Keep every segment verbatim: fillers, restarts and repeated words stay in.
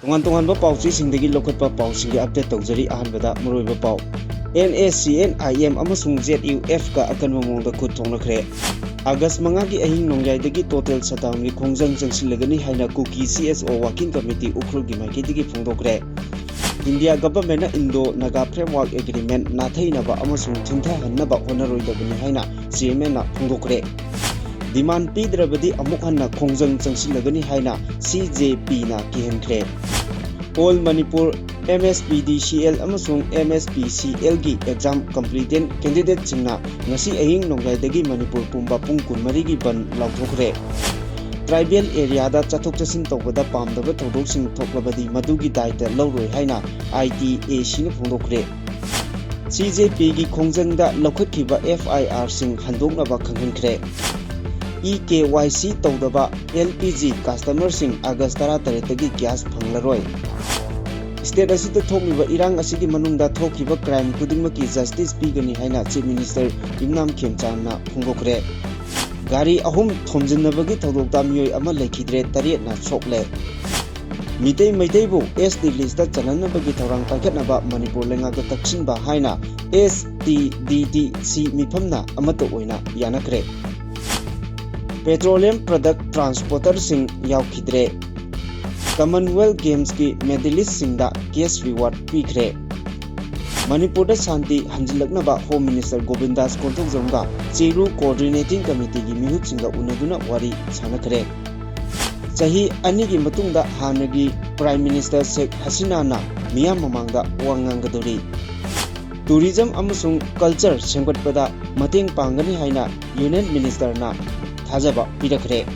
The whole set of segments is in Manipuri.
ꯇꯣꯉꯥꯟ ꯇꯣꯉꯥꯟꯕ ꯄꯥꯎꯆꯦꯁꯤꯡꯗꯒꯤ ꯂꯧꯈꯠꯄ ꯄꯥꯎꯁꯤꯡꯒꯤ ꯑꯞꯗꯦꯠ ꯇꯧꯖꯔꯤ꯫ ꯑꯍꯥꯟꯕꯗ ꯃꯔꯨꯑꯣꯏꯕ ꯄꯥꯎ꯫ NSCN-IM ꯑꯃꯁꯨꯡ ZUF-ꯀ ꯑꯀꯟꯕ ꯃꯑꯣꯡꯗ ꯈꯨꯠ ꯊꯣꯛꯅꯈ꯭ꯔꯦ꯫ ꯑꯥꯒꯁ ꯃꯉꯥꯒꯤ ꯑꯍꯤꯡ ꯅꯣꯡꯌꯥꯏꯗꯒꯤ total shutdown-ꯒꯤ ꯈꯣꯡꯖꯪ ꯆꯪꯁꯤꯜꯂꯒꯅꯤ ꯍꯥꯏꯅ ꯀꯨꯀꯤ CSO Working Committee ꯎꯈ꯭ꯔꯨꯜꯒꯤ ꯃꯥꯏꯀꯩꯗꯒꯤ ꯐꯣꯡꯗꯣꯛꯈ꯭ꯔꯦ꯫ ꯏꯟꯗꯤꯌꯥ ꯒꯚꯔꯟꯃꯦꯟꯠꯅ Indo-Naga Framework Agreement ꯅꯥꯊꯩꯅꯕ ꯑꯃꯁꯨꯡ ꯊꯤꯟꯊꯍꯟꯅꯕ ꯍꯣꯠꯅꯔꯣꯏꯗꯕꯅꯤ ꯍꯥꯏꯅ ꯆꯤꯌꯔꯃꯦꯟꯅ ꯐꯣꯡꯗꯣꯛꯈ꯭ꯔꯦ꯫ Demand ꯄꯤꯗ꯭ꯔꯕꯗꯤ ꯑꯃꯨꯛ ꯍꯟꯅ ꯈꯣꯡꯖꯪ ꯆꯪꯁꯤꯜꯂꯒꯅꯤ ꯍꯥꯏꯅ CJP-ꯅ ꯀꯤꯍꯟꯈ꯭ꯔꯦ꯫ All Manipur MSPDCL ꯑꯃꯁꯨꯡ MSPCL-ꯒꯤ exam competent candidate-ꯁꯤꯡꯅ ꯉꯁꯤ ꯑꯍꯤꯡ ꯅꯣꯡꯌꯥꯏꯗꯒꯤ ꯃꯅꯤꯄꯨꯔ ꯄꯨꯝꯕ ꯄꯨꯡ ꯀꯨꯟꯃꯔꯤꯒꯤ ꯕꯟ ꯂꯥꯎꯊꯣꯛꯈ꯭ꯔꯦ꯫ Tribal area-ꯗ ꯆꯠꯊꯣꯛ ꯆꯠꯁꯤꯟ ꯇꯧꯕꯗ ꯄꯥꯝꯗꯕ ꯊꯧꯗꯣꯛꯁꯤꯡ ꯊꯣꯛꯂꯕꯗꯤ ꯃꯗꯨꯒꯤ ꯗꯥꯏꯇ ꯂꯧꯔꯣꯏ ꯍꯥꯏꯅ ITAC-ꯅ ꯐꯣꯡꯗꯣꯛꯈ꯭ꯔꯦ꯫ CJP-ꯒꯤ ꯈꯣꯡꯖꯪꯗ ꯂꯧꯈꯠꯈꯤꯕ FIR-ꯁꯤꯡ ꯍꯟꯗꯣꯛꯅꯕ ꯈꯪꯍꯟꯈ꯭ꯔꯦ꯫ eKYC ꯇꯧꯗꯕ LPG customer-ꯁꯤꯡ ꯑꯥꯒꯁ ꯇꯔꯥꯇꯔꯦꯠꯇꯒꯤ gas ꯐꯪꯂꯔꯣꯏ꯫ State ꯑꯁꯤꯗ ꯊꯣꯛꯂꯤꯕ ꯏꯔꯥꯡ ꯑꯁꯤꯒꯤ ꯃꯅꯨꯡꯗ ꯊꯣꯛꯈꯤꯕ crime ꯈꯨꯗꯤꯡꯃꯛꯀꯤ justice ꯄꯤꯒꯅꯤ ꯍꯥꯏꯅ Chief Minister ꯌꯨꯝꯅꯥꯝ ꯈꯦꯝꯆꯥꯟꯅ ꯐꯣꯡꯗꯣꯛꯈ꯭ꯔꯦ꯫ ꯒꯥꯔꯤ ꯑꯍꯨꯝ ꯊꯣꯝꯖꯤꯟꯅꯕꯒꯤ ꯊꯧꯗꯣꯛꯇ ꯃꯤꯑꯣꯏ ꯑꯃ ꯂꯩꯈꯤꯗ꯭ꯔꯦ, ꯇꯔꯦꯠꯅ ꯁꯣꯛꯂꯦ꯫ ꯃꯤꯇꯩ ꯃꯩꯇꯩꯕꯨ ST list-ꯇ ꯆꯜꯍꯟꯅꯕꯒꯤ ꯊꯧꯔꯥꯡ ꯄꯥꯏꯈꯠꯅꯕ ꯃꯅꯤꯄꯨꯔ ꯂꯩꯉꯥꯛꯇ ꯇꯛꯁꯤꯟꯕ ꯍꯥꯏꯅ STDDC ꯃꯤꯐꯝꯅ ꯑꯃꯠꯇ ꯑꯣꯏꯅ ꯌꯥꯅꯈ꯭ꯔꯦ꯫ Petroleum product transporter-ꯁꯤꯡ ꯌꯥꯎꯈꯤꯗ꯭ꯔꯦ꯫ Commonwealth Games-ꯀꯤ medalist-ꯁꯤꯡꯗ cash reward ꯄꯤꯈ꯭ꯔꯦ꯫ ꯃꯅꯤꯄꯨꯔꯗ ꯁꯥꯟꯇꯤ ꯍꯟꯖꯤꯜꯂꯛꯅꯕ Home Minister ꯒꯣꯕꯤꯟꯗꯥꯁ ꯀꯣꯟꯊꯧꯖꯝꯒ ꯆꯦꯔꯨ Coordinating Committee-ꯒꯤ ꯃꯤꯍꯨꯠꯁꯤꯡꯒ ꯎꯅꯗꯨꯅ ꯋꯥꯔꯤ ꯁꯥꯟꯅꯈ꯭ꯔꯦ꯫ ꯆꯍꯤ ꯑꯅꯤꯒꯤ ꯃꯇꯨꯡꯗ ꯍꯥꯟꯅꯒꯤ Prime Minister ꯁꯦꯈ ꯍꯁꯤꯅꯥꯅ ꯃꯤꯌꯥꯝ ꯃꯃꯥꯡꯗ ꯋꯥ ꯉꯥꯡꯒꯗꯧꯔꯤ꯫ Tourism ꯑꯃꯁꯨꯡ culture ꯁꯦꯝꯒꯠꯄꯗ ꯃꯇꯦꯡ ꯄꯥꯡꯒꯅꯤ ꯍꯥꯏꯅ Union Minister-ꯅ ꯊꯥꯖꯕ ꯄꯤꯔꯛꯈ꯭ꯔꯦ꯫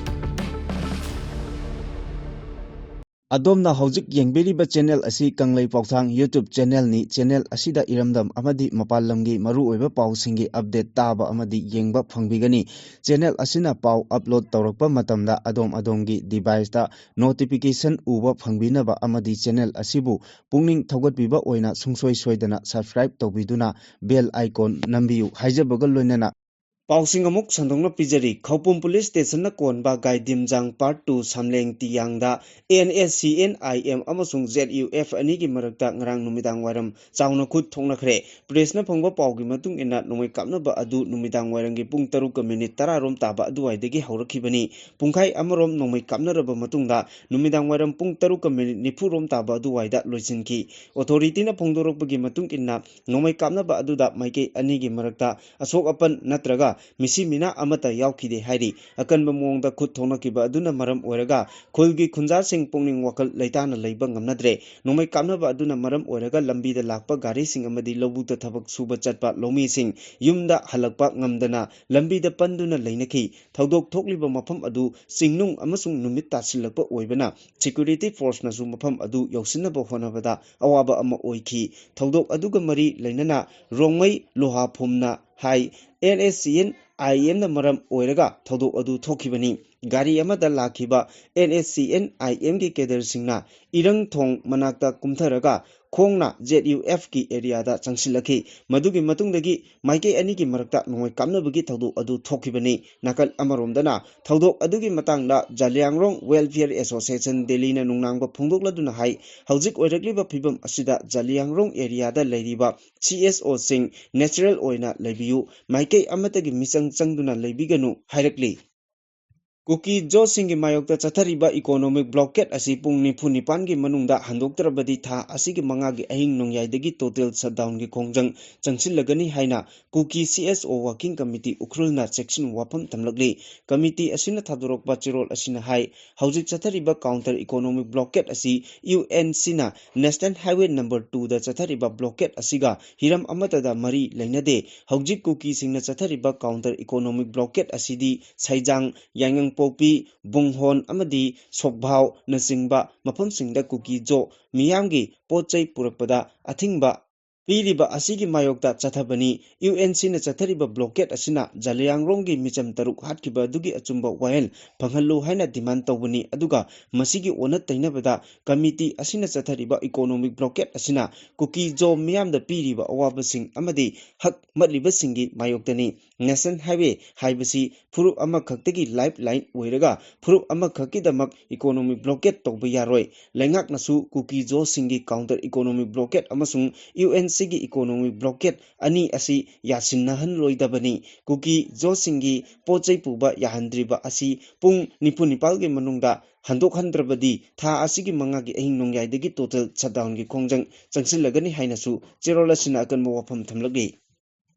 ꯑꯗꯣꯝꯅ ꯍꯧꯖꯤꯛ ꯌꯦꯡꯕꯤꯔꯤꯕ channel ꯑꯁꯤ ꯀꯪꯂꯩ ꯄꯥꯎꯊꯥꯡ YouTube channel-ꯅꯤ꯫ Channel ꯑꯁꯤꯗ ꯏꯔꯝꯗꯝ ꯑꯃꯗꯤ ꯃꯄꯥꯟ ꯂꯝꯒꯤ ꯃꯔꯨꯑꯣꯏꯕ ꯄꯥꯎꯁꯤꯡꯒꯤ update ꯇꯥꯕ ꯑꯃꯗꯤ ꯌꯦꯡꯕ ꯐꯪꯕꯤꯒꯅꯤ꯫ Channel ꯑꯁꯤꯅ ꯄꯥꯎ upload ꯇꯧꯔꯛꯄ ꯃꯇꯝꯗ ꯑꯗꯣꯝ ꯑꯗꯣꯝꯒꯤ device-ꯇ notification ꯎꯕ ꯐꯪꯕꯤꯅꯕ ꯑꯃꯗꯤ channel ꯑꯁꯤꯕꯨ ꯄꯨꯛꯅꯤꯡ ꯊꯧꯒꯠꯄꯤꯕ ꯑꯣꯏꯅ ꯁꯨꯡꯁꯣꯏ ꯁꯣꯏꯗꯅ subscribe ꯇꯧꯕꯤꯗꯨꯅ bell icon ꯅꯝꯕꯤꯌꯨ ꯍꯥꯏꯖꯕꯒ ꯂꯣꯏꯅꯅ ꯄꯥꯎꯁꯤꯡ ꯑꯃꯨꯛ ꯁꯟꯗꯣꯛꯅ ꯄꯤꯖꯔꯤ꯫ ꯈꯧꯄꯨꯝ ꯄꯨꯂꯤꯁ ꯁ꯭ꯇꯦꯁꯟꯅ ꯀꯣꯟꯕ ꯒꯥꯏꯗꯤꯝꯖꯥꯡ ꯄꯥꯔꯠ ꯇꯨ ꯁꯝꯂꯦꯡ ꯇꯤꯌꯥꯡꯗ N S C N I M ꯑꯃꯁꯨꯡ ꯖꯦꯠ ꯌꯨ ꯑꯦꯐ ꯑꯅꯤꯒꯤ ꯃꯔꯛꯇ ꯉꯔꯥꯡ ꯅꯨꯃꯤꯗꯥꯡ ꯋꯥꯏꯔꯝ ꯆꯥꯎꯅ ꯈꯨꯠ ꯊꯣꯛꯅꯈ꯭ꯔꯦ꯫ ꯄ꯭ꯔꯦꯁꯅ ꯐꯪꯕ ꯄꯥꯎꯒꯤ ꯃꯇꯨꯡ ꯏꯟꯅ, ꯅꯣꯡꯃꯩ ꯀꯥꯞꯅꯕ ꯑꯗꯨ ꯅꯨꯃꯤꯗꯥꯡ ꯋꯥꯏꯔꯝꯒꯤ ꯄꯨꯡ ꯇꯔꯨꯛꯀ ꯃꯤꯅꯤꯠ ꯇꯔꯥ ꯔꯣꯝ ꯇꯥꯕ ꯑꯗꯨꯋꯥꯏꯗꯒꯤ ꯍꯧꯔꯛꯈꯤꯕꯅꯤ꯫ ꯄꯨꯡꯈꯥꯏ ꯑꯃꯔꯣꯝ ꯅꯣꯡꯃꯩ ꯀꯥꯞꯅꯔꯕ ꯃꯇꯨꯡꯗ, ꯅꯨꯃꯤꯗꯥꯡ ꯋꯥꯏꯔꯝ ꯄꯨꯡ ꯇꯔꯨꯛꯀ ꯃꯤꯅꯤꯠ ꯅꯤꯐꯨ ꯔꯣꯝ ꯇꯥꯕ ꯑꯗꯨꯋꯥꯏꯗ ꯂꯣꯏꯁꯤꯟꯈꯤ꯫ ꯑꯣꯊꯣꯔꯤꯇꯤꯅ ꯐꯣꯡꯗꯣꯔꯛꯄꯒꯤ ꯃꯇꯨꯡ ꯏꯟꯅ, ꯅꯣꯡꯃꯩ ꯀꯥꯞꯅꯕ ꯑꯗꯨꯗ ꯃꯥꯏꯀꯩ ꯑꯅꯤꯒꯤ ꯃꯔꯛꯇ ꯑꯁꯣꯛ ꯑꯄꯟ ꯅꯠꯇ꯭ꯔꯒ ꯃꯤꯁꯤ ꯃꯤꯅꯥ ꯑꯃꯠꯇ ꯌꯥꯎꯈꯤꯗꯦ ꯍꯥꯏꯔꯤ꯫ ꯑꯀꯟꯕ ꯃꯑꯣꯡꯗ ꯈꯨꯠ ꯊꯣꯛꯅꯈꯤꯕ ꯑꯗꯨꯅ ꯃꯔꯝ ꯑꯣꯏꯔꯒ ꯈꯨꯜꯒꯤ ꯈꯨꯟꯖꯥꯁꯤꯡ ꯄꯨꯛꯅꯤꯡ ꯋꯥꯈꯜ ꯂꯩꯇꯥꯅ ꯂꯩꯕ ꯉꯝꯅꯗ꯭ꯔꯦ꯫ ꯅꯣꯡꯃꯩ ꯀꯥꯞꯅꯕ ꯑꯗꯨꯅ ꯃꯔꯝ ꯑꯣꯏꯔꯒ ꯂꯝꯕꯤꯗ ꯂꯥꯛꯄ ꯒꯥꯔꯤꯁꯤꯡ ꯑꯃꯗꯤ ꯂꯧꯕꯨꯛꯇ ꯊꯕꯛ ꯁꯨꯕ ꯆꯠꯄ ꯂꯧꯃꯤꯁꯤꯡ ꯌꯨꯝꯗ ꯍꯜꯂꯛꯄ ꯉꯝꯗꯅ ꯂꯝꯕꯤꯗ ꯄꯟꯗꯨꯅ ꯂꯩꯅꯈꯤ꯫ ꯊꯧꯗꯣꯛ ꯊꯣꯛꯂꯤꯕ ꯃꯐꯝ ꯑꯗꯨ ꯆꯤꯡꯅꯨꯡ ꯑꯃꯁꯨꯡ ꯅꯨꯃꯤꯠ ꯇꯥꯁꯤꯜꯂꯛꯄ ꯑꯣꯏꯕꯅ, ꯁꯦꯀ꯭ꯌꯨꯔꯤꯇꯤ ꯐꯣꯔꯁꯅꯁꯨ ꯃꯐꯝ ꯑꯗꯨ ꯌꯧꯁꯤꯟꯅꯕ ꯍꯣꯠꯅꯕꯗ ꯑꯋꯥꯕ ꯑꯃ ꯑꯣꯏꯈꯤ꯫ ꯊꯧꯗꯣꯛ ꯑꯗꯨꯒ ꯃꯔꯤ ꯂꯩꯅꯅ ꯔꯣꯡꯃꯩ ꯂꯣꯍꯥꯐꯨꯝꯅ ꯍꯥꯏ, ꯑꯦꯟ ꯑꯦꯁ ꯁꯤ ꯑꯦꯟ ꯑꯥꯏ ꯑꯦꯝꯅ ꯃꯔꯝ ꯑꯣꯏꯔꯒ ꯊꯧꯗꯣꯛ ꯑꯗꯨ ꯊꯣꯛꯈꯤꯕꯅꯤ꯫ ꯒꯥꯔꯤ ꯑꯃꯗ ꯂꯥꯛꯈꯤꯕ ꯑꯦꯟ ꯑꯦꯁ ꯁꯤ ꯑꯦꯟ ꯑꯥꯏ ꯑꯦꯝꯒꯤ ꯀꯦꯗꯔꯁꯤꯡꯅ ꯏꯔꯪ ꯊꯣꯡ ꯃꯅꯥꯛꯇ ꯀꯨꯝꯊꯔꯒ ꯈꯣꯡꯅ ꯖꯦꯠ ꯌꯨ ꯑꯦꯐꯀꯤ ꯑꯦꯔꯤꯌꯥꯗ ꯆꯪꯁꯤꯜꯂꯛꯈꯤ꯫ ꯃꯗꯨꯒꯤ ꯃꯇꯨꯡꯗꯒꯤ ꯃꯥꯏꯀꯩ ꯑꯅꯤꯒꯤ ꯃꯔꯛꯇ ꯅꯣꯡꯃꯩ ꯀꯥꯞꯅꯕꯒꯤ ꯊꯧꯗꯣꯛ ꯑꯗꯨ ꯊꯣꯛꯈꯤꯕꯅꯤ꯫ ꯅꯥꯀꯜ ꯑꯃꯔꯣꯝꯗꯅ, ꯊꯧꯗꯣꯛ ꯑꯗꯨꯒꯤ ꯃꯇꯥꯡꯗ ꯖꯥꯂꯤꯌꯥꯡꯔꯣꯡ ꯋꯦꯜꯐꯤꯌꯔ ꯑꯦꯁꯣꯁꯤꯌꯦꯁꯟ ꯗꯦꯜꯂꯤꯅ ꯅꯨꯡꯅꯥꯡꯕ ꯐꯣꯡꯗꯣꯛꯂꯗꯨꯅ ꯍꯥꯏ, ꯍꯧꯖꯤꯛ ꯑꯣꯏꯔꯛꯂꯤꯕ ꯐꯤꯕꯝ ꯑꯁꯤꯗ ꯖꯥꯂꯤꯌꯥꯡꯔꯣꯡ ꯑꯦꯔꯤꯌꯥꯗ ꯂꯩꯔꯤꯕ ꯁꯤ ꯑꯦꯁ ꯑꯣꯁꯤꯡ ꯅꯦꯆꯔꯦꯜ ꯑꯣꯏꯅ ꯂꯩꯕꯤꯌꯨ, ꯃꯥꯏꯀꯩ ꯑꯃꯠꯇꯒꯤ ꯃꯤꯆꯪ ꯆꯪꯗꯨꯅ ꯂꯩꯕꯤꯒꯅꯨ ꯍꯥꯏꯔꯛꯂꯤ꯫ ꯀꯨꯀꯤ ꯖꯣꯁꯤꯡꯒꯤ ꯃꯥꯌꯣꯛꯇ ꯆꯠꯊꯔꯤꯕ ꯏꯀꯣꯅꯣꯃꯤꯛ ꯕ꯭ꯂꯣꯀꯦꯠ ꯑꯁꯤ ꯄꯨꯡ ꯅꯤꯐꯨ ꯅꯤꯄꯥꯟꯒꯤ ꯃꯅꯨꯡꯗ ꯍꯟꯗꯣꯛꯇ꯭ꯔꯕꯗꯤ ꯊꯥ ꯑꯁꯤꯒꯤ ꯃꯉꯥꯒꯤ ꯑꯍꯤꯡ ꯅꯣꯡꯌꯥꯏꯗꯒꯤ ꯇꯣꯇꯦꯜ ꯁꯠꯗꯥꯎꯟꯒꯤ ꯈꯣꯡꯖꯪ ꯆꯪꯁꯤꯜꯂꯒꯅꯤ ꯍꯥꯏꯅ ꯀꯨꯀꯤ ꯁꯤ ꯑꯦꯁ ꯑꯣ ꯋꯥꯀꯤꯡ ꯀꯃꯤꯇꯤ ꯎꯈ꯭ꯔꯨꯜꯅ ꯆꯦꯛꯁꯤꯟ ꯋꯥꯐꯝ ꯊꯝꯂꯛꯂꯤ꯫ ꯀꯃꯤꯇꯤ ꯑꯁꯤꯅ ꯊꯥꯗꯣꯔꯛꯄ ꯆꯦꯔꯣꯜ ꯑꯁꯤꯅ ꯍꯥꯏ, ꯍꯧꯖꯤꯛ ꯆꯠꯊꯔꯤꯕ ꯀꯥꯎꯟꯇꯔ ꯏꯀꯣꯅꯣꯃꯤꯛ ꯕ꯭ꯂꯣꯀꯦꯠ ꯑꯁꯤ ꯌꯨ ꯑꯦꯟ ꯁꯤꯅ ꯅꯦꯁꯅꯦꯜ ꯍꯥꯏꯋꯦ ꯅꯝꯕꯔ ꯇꯨꯗ ꯆꯠꯊꯔꯤꯕ ꯕ꯭ꯂꯣꯀꯦꯠ ꯑꯁꯤꯒ ꯍꯤꯔꯝ ꯑꯃꯠꯇꯗ ꯃꯔꯤ ꯂꯩꯅꯗꯦ꯫ ꯍꯧꯖꯤꯛ ꯀꯨꯀꯤꯁꯤꯡꯅ ꯆꯠꯊꯔꯤꯕ ꯀꯥꯎꯟꯇꯔ ꯏꯀꯣꯅꯣꯃꯤꯛ ꯕ꯭ꯂꯣꯀꯦꯠ ꯑꯁꯤꯗꯤ ꯁꯩꯖꯥꯡ, ꯌꯥꯏꯉꯪꯄꯣꯛꯄꯤ, ꯕꯨꯡꯍꯣꯟ ꯑꯃꯗꯤ ꯁꯣꯛꯚꯥꯎꯅꯆꯤꯡꯕ ꯃꯐꯝꯁꯤꯡꯗ ꯀꯨꯀꯤ ꯖꯣ ꯃꯤꯌꯥꯝꯒꯤ ꯄꯣꯠ ꯆꯩ ꯄꯨꯔꯛꯄꯗ ꯑꯊꯤꯡꯕ ꯄꯤꯔꯤꯕ ꯑꯁꯤꯒꯤ ꯃꯥꯌꯣꯛꯇ ꯆꯠꯊꯕꯅꯤ꯫ ꯌꯨ ꯑꯦꯟ ꯁꯤꯅ ꯆꯠꯊꯔꯤꯕ ꯕ꯭ꯂꯣꯀꯦꯠ ꯑꯁꯤꯅ ꯖꯥꯂꯤꯌꯥꯡꯔꯣꯡꯒꯤ ꯃꯤꯆꯝ ꯇꯔꯨꯛ ꯍꯥꯠꯈꯤꯕ ꯑꯗꯨꯒꯤ ꯑꯆꯨꯝꯕ ꯋꯥꯌꯦꯜ ꯐꯪꯍꯜꯂꯨ ꯍꯥꯏꯅ ꯗꯤꯃꯥꯟ ꯇꯧꯕꯅꯤ, ꯑꯗꯨꯒ ꯃꯁꯤꯒꯤ ꯑꯣꯟꯅ ꯇꯩꯅꯕꯗ ꯀꯃꯤꯇꯤ ꯑꯁꯤꯅ ꯆꯠꯊꯔꯤꯕ ꯏꯀꯣꯅꯣꯃꯤꯛ ꯕ꯭ꯂꯣꯀꯦꯠ ꯑꯁꯤꯅ ꯀꯨꯀꯤ ꯖꯣ ꯃꯤꯌꯥꯝꯗ ꯄꯤꯔꯤꯕ ꯑꯋꯥꯕꯁꯤꯡ ꯑꯃꯗꯤ ꯍꯛ ꯃꯠꯂꯤꯕꯁꯤꯡꯒꯤ ꯃꯥꯌꯣꯛꯇꯅꯤ꯫ National Highway ꯍꯥꯏꯕꯁꯤ ꯐꯨꯔꯨꯞ ꯑꯃꯈꯛꯇꯒꯤ lifeline ꯑꯣꯏꯔꯒ ꯐꯨꯔꯨꯞ ꯑꯃꯈꯛꯀꯤꯗꯃꯛ economic blockade ꯇꯧꯕ ꯌꯥꯔꯣꯏ꯫ ꯂꯩꯉꯥꯛꯅꯁꯨ ꯀꯨꯀꯤ ꯖꯣꯁꯤꯡꯒꯤ counter economic blockade ꯑꯃꯁꯨꯡ U N Cꯒꯤ economic blockade ꯑꯅꯤ ꯑꯁꯤ ꯌꯥꯁꯤꯟꯅꯍꯟꯂꯣꯏꯗꯕꯅꯤ꯫ ꯀꯨꯀꯤ ꯖꯣꯁꯤꯡꯒꯤ ꯄꯣꯠ ꯆꯩ ꯄꯨꯕ ꯌꯥꯍꯟꯗ꯭ꯔꯤꯕ ꯑꯁꯤ ꯄꯨꯡ ꯅꯤꯐꯨ ꯅꯤꯄꯥꯜꯒꯤ ꯃꯅꯨꯡꯗ ꯍꯟꯗꯣꯛꯍꯟꯗ꯭ꯔꯕꯗꯤ ꯊꯥ ꯑꯁꯤꯒꯤ ꯃꯉꯥꯒꯤ ꯑꯍꯤꯡ ꯅꯣꯡꯌꯥꯏꯗꯒꯤ total shutdownꯒꯤ ꯈꯣꯡꯖꯪ ꯆꯪꯁꯤꯜꯂꯒꯅꯤ ꯍꯥꯏꯅꯁꯨ ꯆꯦꯔꯣꯜ ꯑꯁꯤꯅ ꯑꯀꯟꯕ ꯋꯥꯐꯝ ꯊꯝꯂꯛꯂꯤ꯫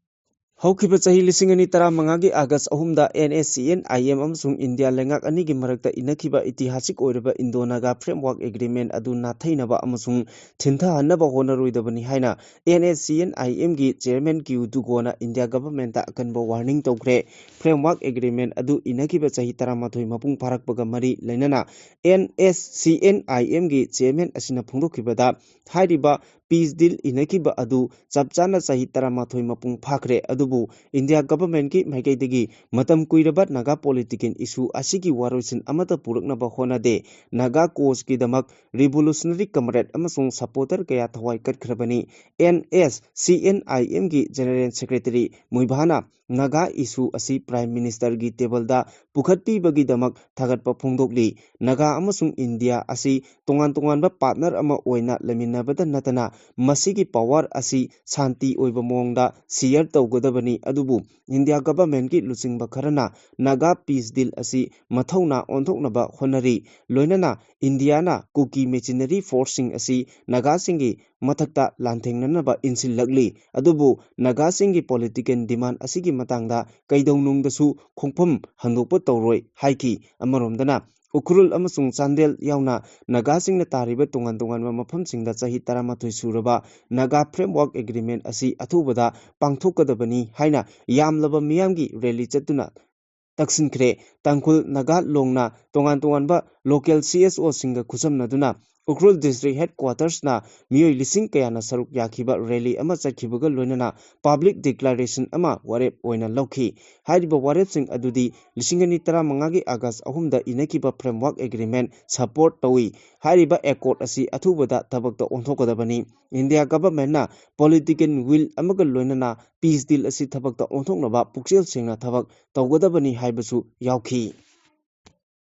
ꯍꯧꯈꯤꯕ ꯆꯍꯤ ꯂꯤꯁꯤꯡ ꯑꯅꯤ ꯇꯔꯥꯃꯉꯥꯒꯤ ꯑꯥꯒꯁ ꯑꯍꯨꯝꯗ N S C N I M ꯑꯃꯁꯨꯡ ꯏꯟꯗꯤꯌꯥ ꯂꯩꯉꯥꯛ ꯑꯅꯤꯒꯤ ꯃꯔꯛꯇ ꯏꯅꯈꯤꯕ ꯏꯇꯤꯍꯥꯁꯤꯛ ꯑꯣꯏꯔꯕ Indo-Naga Framework Agreement ꯑꯗꯨ ꯅꯥꯊꯩꯅꯕ ꯑꯃꯁꯨꯡ ꯊꯤꯟꯊꯍꯟꯅꯕ ꯍꯣꯠꯅꯔꯣꯏꯗꯕꯅꯤ ꯍꯥꯏꯅ N S C N I Mꯒꯤ chairman Q Dugoꯅ ꯏꯟꯗꯤꯌꯥ governmentꯇ ꯑꯀꯟꯕ warning ꯇꯧꯈ꯭ꯔꯦ꯫ Framework Agreement ꯑꯗꯨ ꯏꯅꯈꯤꯕ ꯆꯍꯤ ꯇꯔꯥꯃꯥꯊꯣꯏ ꯃꯄꯨꯡ ꯐꯥꯔꯛꯄꯒ ꯃꯔꯤ ꯂꯩꯅꯅ N S C N I Mꯒꯤ chairman ꯑꯁꯤꯅ ꯐꯣꯡꯗꯣꯛꯈꯤꯕꯗ, ꯍꯥꯏꯔꯤꯕ peace deal ꯏꯅꯈꯤꯕ ꯑꯗꯨ ꯆꯞ ꯆꯥꯅ ꯆꯍꯤ ꯇꯔꯥꯃꯥꯊꯣꯏ ꯃꯄꯨꯡ ꯐꯥꯈ꯭ꯔꯦ, ꯑꯗꯨꯕꯨ ꯏꯟꯗꯤꯌꯥ governmentꯀꯤ ꯃꯥꯏꯀꯩꯗꯒꯤ ꯃꯇꯝ ꯀꯨꯏꯔꯕ ꯅꯥꯒꯥ political issue ꯑꯁꯤꯒꯤ ꯋꯥꯔꯣꯏꯁꯤꯟ ꯑꯃꯠꯇ ꯄꯨꯔꯛꯅꯕ ꯍꯣꯠꯅꯗꯦ꯫ ꯅꯥꯒꯥ causeꯀꯤꯗꯃꯛ revolutionary comrade ꯑꯃꯁꯨꯡ supporter ꯀꯌꯥ ꯊꯋꯥꯏ ꯀꯠꯈ꯭ꯔꯕꯅꯤ꯫ N S C N I Mꯒꯤ general secretary ꯃꯨꯏꯚꯥꯅ Naga issue ꯑꯁꯤ Prime Ministerꯒꯤ tableꯗ ꯄꯨꯈꯠꯄꯤꯕꯒꯤꯗꯃꯛ ꯊꯥꯒꯠꯄ ꯐꯣꯡꯗꯣꯛꯂꯤ꯫ ꯅꯥꯒꯥ ꯑꯃꯁꯨꯡ ꯏꯟꯗꯤꯌꯥ ꯑꯁꯤ ꯇꯣꯉꯥꯟ ꯇꯣꯉꯥꯟꯕ partner ꯑꯃ ꯑꯣꯏꯅ ꯂꯩꯃꯤꯟꯅꯕꯗ ꯅꯠꯇꯅ, ꯃꯁꯤꯒꯤ power ꯑꯁꯤ ꯁꯥꯟꯇꯤ ꯑꯣꯏꯕ ꯃꯑꯣꯡꯗ share ꯇꯧꯒꯗꯕꯅꯤ꯫ ꯑꯗꯨꯕꯨ ꯏꯟꯗꯤꯌꯥ governmentꯀꯤ ꯂꯨꯆꯤꯡꯕ ꯈꯔꯅ ꯅꯥꯒꯥ peace deal ꯑꯁꯤ ꯃꯊꯧꯅꯥ ꯑꯣꯟꯊꯣꯛꯅꯕ ꯍꯣꯠꯅꯔꯤ꯫ ꯂꯣꯏꯅꯅ ꯏꯟꯗꯤꯌꯥꯅ ꯀꯨꯀꯤ mercenary forceꯁꯤꯡ ꯑꯁꯤ ꯅꯥꯒꯥꯁꯤꯡꯒꯤ ꯃꯊꯛꯇ ꯂꯥꯟꯊꯦꯡꯅꯅꯕ ꯏꯟꯁꯤꯜꯂꯛꯂꯤ꯫ ꯑꯗꯨꯕꯨ ꯅꯥꯒꯥꯁꯤꯡꯒꯤ political demand ꯑꯁꯤꯒꯤ ꯃꯇꯥꯡꯗ ꯀꯩꯗꯧꯅꯨꯡꯗꯁꯨ ꯈꯣꯡꯐꯝ ꯍꯟꯗꯣꯛꯄ ꯇꯧꯔꯣꯏ ꯍꯥꯏꯈꯤ꯫ ꯑꯃꯔꯣꯝꯗꯅ ꯎꯈ꯭ꯔꯨꯜ ꯑꯃꯁꯨꯡ ꯆꯥꯟꯗꯦꯜ ꯌꯥꯎꯅ ꯅꯥꯒꯥꯁꯤꯡꯅ ꯇꯥꯔꯤꯕ ꯇꯣꯉꯥꯟ ꯇꯣꯉꯥꯟꯕ ꯃꯐꯝꯁꯤꯡꯗ ꯆꯍꯤ ꯇꯔꯥꯃꯥꯊꯣꯏ ꯁꯨꯔꯕ ꯅꯥꯒꯥ Framework Agreement ꯑꯁꯤ ꯑꯊꯨꯕꯗ ꯄꯥꯡꯊꯣꯛꯀꯗꯕꯅꯤ ꯍꯥꯏꯅ ꯌꯥꯝꯂꯕ ꯃꯤꯌꯥꯝꯒꯤ rally ꯆꯠꯇꯨꯅ ꯇꯛꯁꯤꯟꯈ꯭ꯔꯦ꯫ ꯇꯥꯡꯈꯨꯜ, ꯅꯥꯒꯥ, ꯂꯣꯡꯅ ꯇꯣꯉꯥꯟ ꯇꯣꯉꯥꯟꯕ local C S Oꯁꯤꯡꯒ ꯈꯨꯠꯁꯝꯅꯗꯨꯅ ꯎꯈ꯭ꯔꯨꯜ ꯗꯤꯁꯇ꯭ꯔꯤꯛ ꯍꯦꯗꯀ꯭ꯋꯥꯇꯔꯁꯅ ꯃꯤꯑꯣꯏ ꯂꯤꯁꯤꯡ ꯀꯌꯥꯅ ꯁꯔꯨꯛ ꯌꯥꯈꯤꯕ ꯔꯦꯂꯤ ꯑꯃ ꯆꯠꯈꯤꯕꯒ ꯂꯣꯏꯅꯅ ꯄꯕ꯭ꯂꯤꯛ ꯗꯤꯀ꯭ꯂꯥꯔꯦꯁꯟ ꯑꯃ ꯋꯥꯔꯦꯞ ꯑꯣꯏꯅ ꯂꯧꯈꯤ꯫ ꯍꯥꯏꯔꯤꯕ ꯋꯥꯔꯦꯞꯁꯤꯡ ꯑꯗꯨꯗꯤ ꯂꯤꯁꯤꯡ ꯑꯅꯤ ꯇꯔꯥꯃꯉꯥꯒꯤ ꯑꯥꯒꯁ ꯑꯍꯨꯝꯗ ꯏꯅꯈꯤꯕ ꯐ꯭ꯔꯦꯝꯋꯥꯔꯛ ꯑꯦꯒ꯭ꯔꯤꯃꯦꯟ ꯁꯄꯣꯔꯠ ꯇꯧꯏ꯫ ꯍꯥꯏꯔꯤꯕ ꯑꯦꯀꯣꯔꯗ ꯑꯁꯤ ꯑꯊꯨꯕꯗ ꯊꯕꯛꯇ ꯑꯣꯟꯊꯣꯛꯀꯗꯕꯅꯤ꯫ ꯏꯟꯗꯤꯌꯥ ꯒꯚꯔꯟꯃꯦꯟꯠꯅ ꯄꯣꯂꯤꯇꯤꯀꯦꯜ ꯋꯤꯜ ꯑꯃꯒ ꯂꯣꯏꯅꯅ ꯄꯤꯁ ꯗꯤꯜ ꯑꯁꯤ ꯊꯕꯛꯇ ꯑꯣꯟꯊꯣꯛꯅꯕ ꯄꯨꯛꯆꯦꯜ ꯁꯦꯡꯅ ꯊꯕꯛ ꯇꯧꯒꯗꯕꯅꯤ ꯍꯥꯏꯕꯁꯨ ꯌꯥꯎꯈꯤ꯫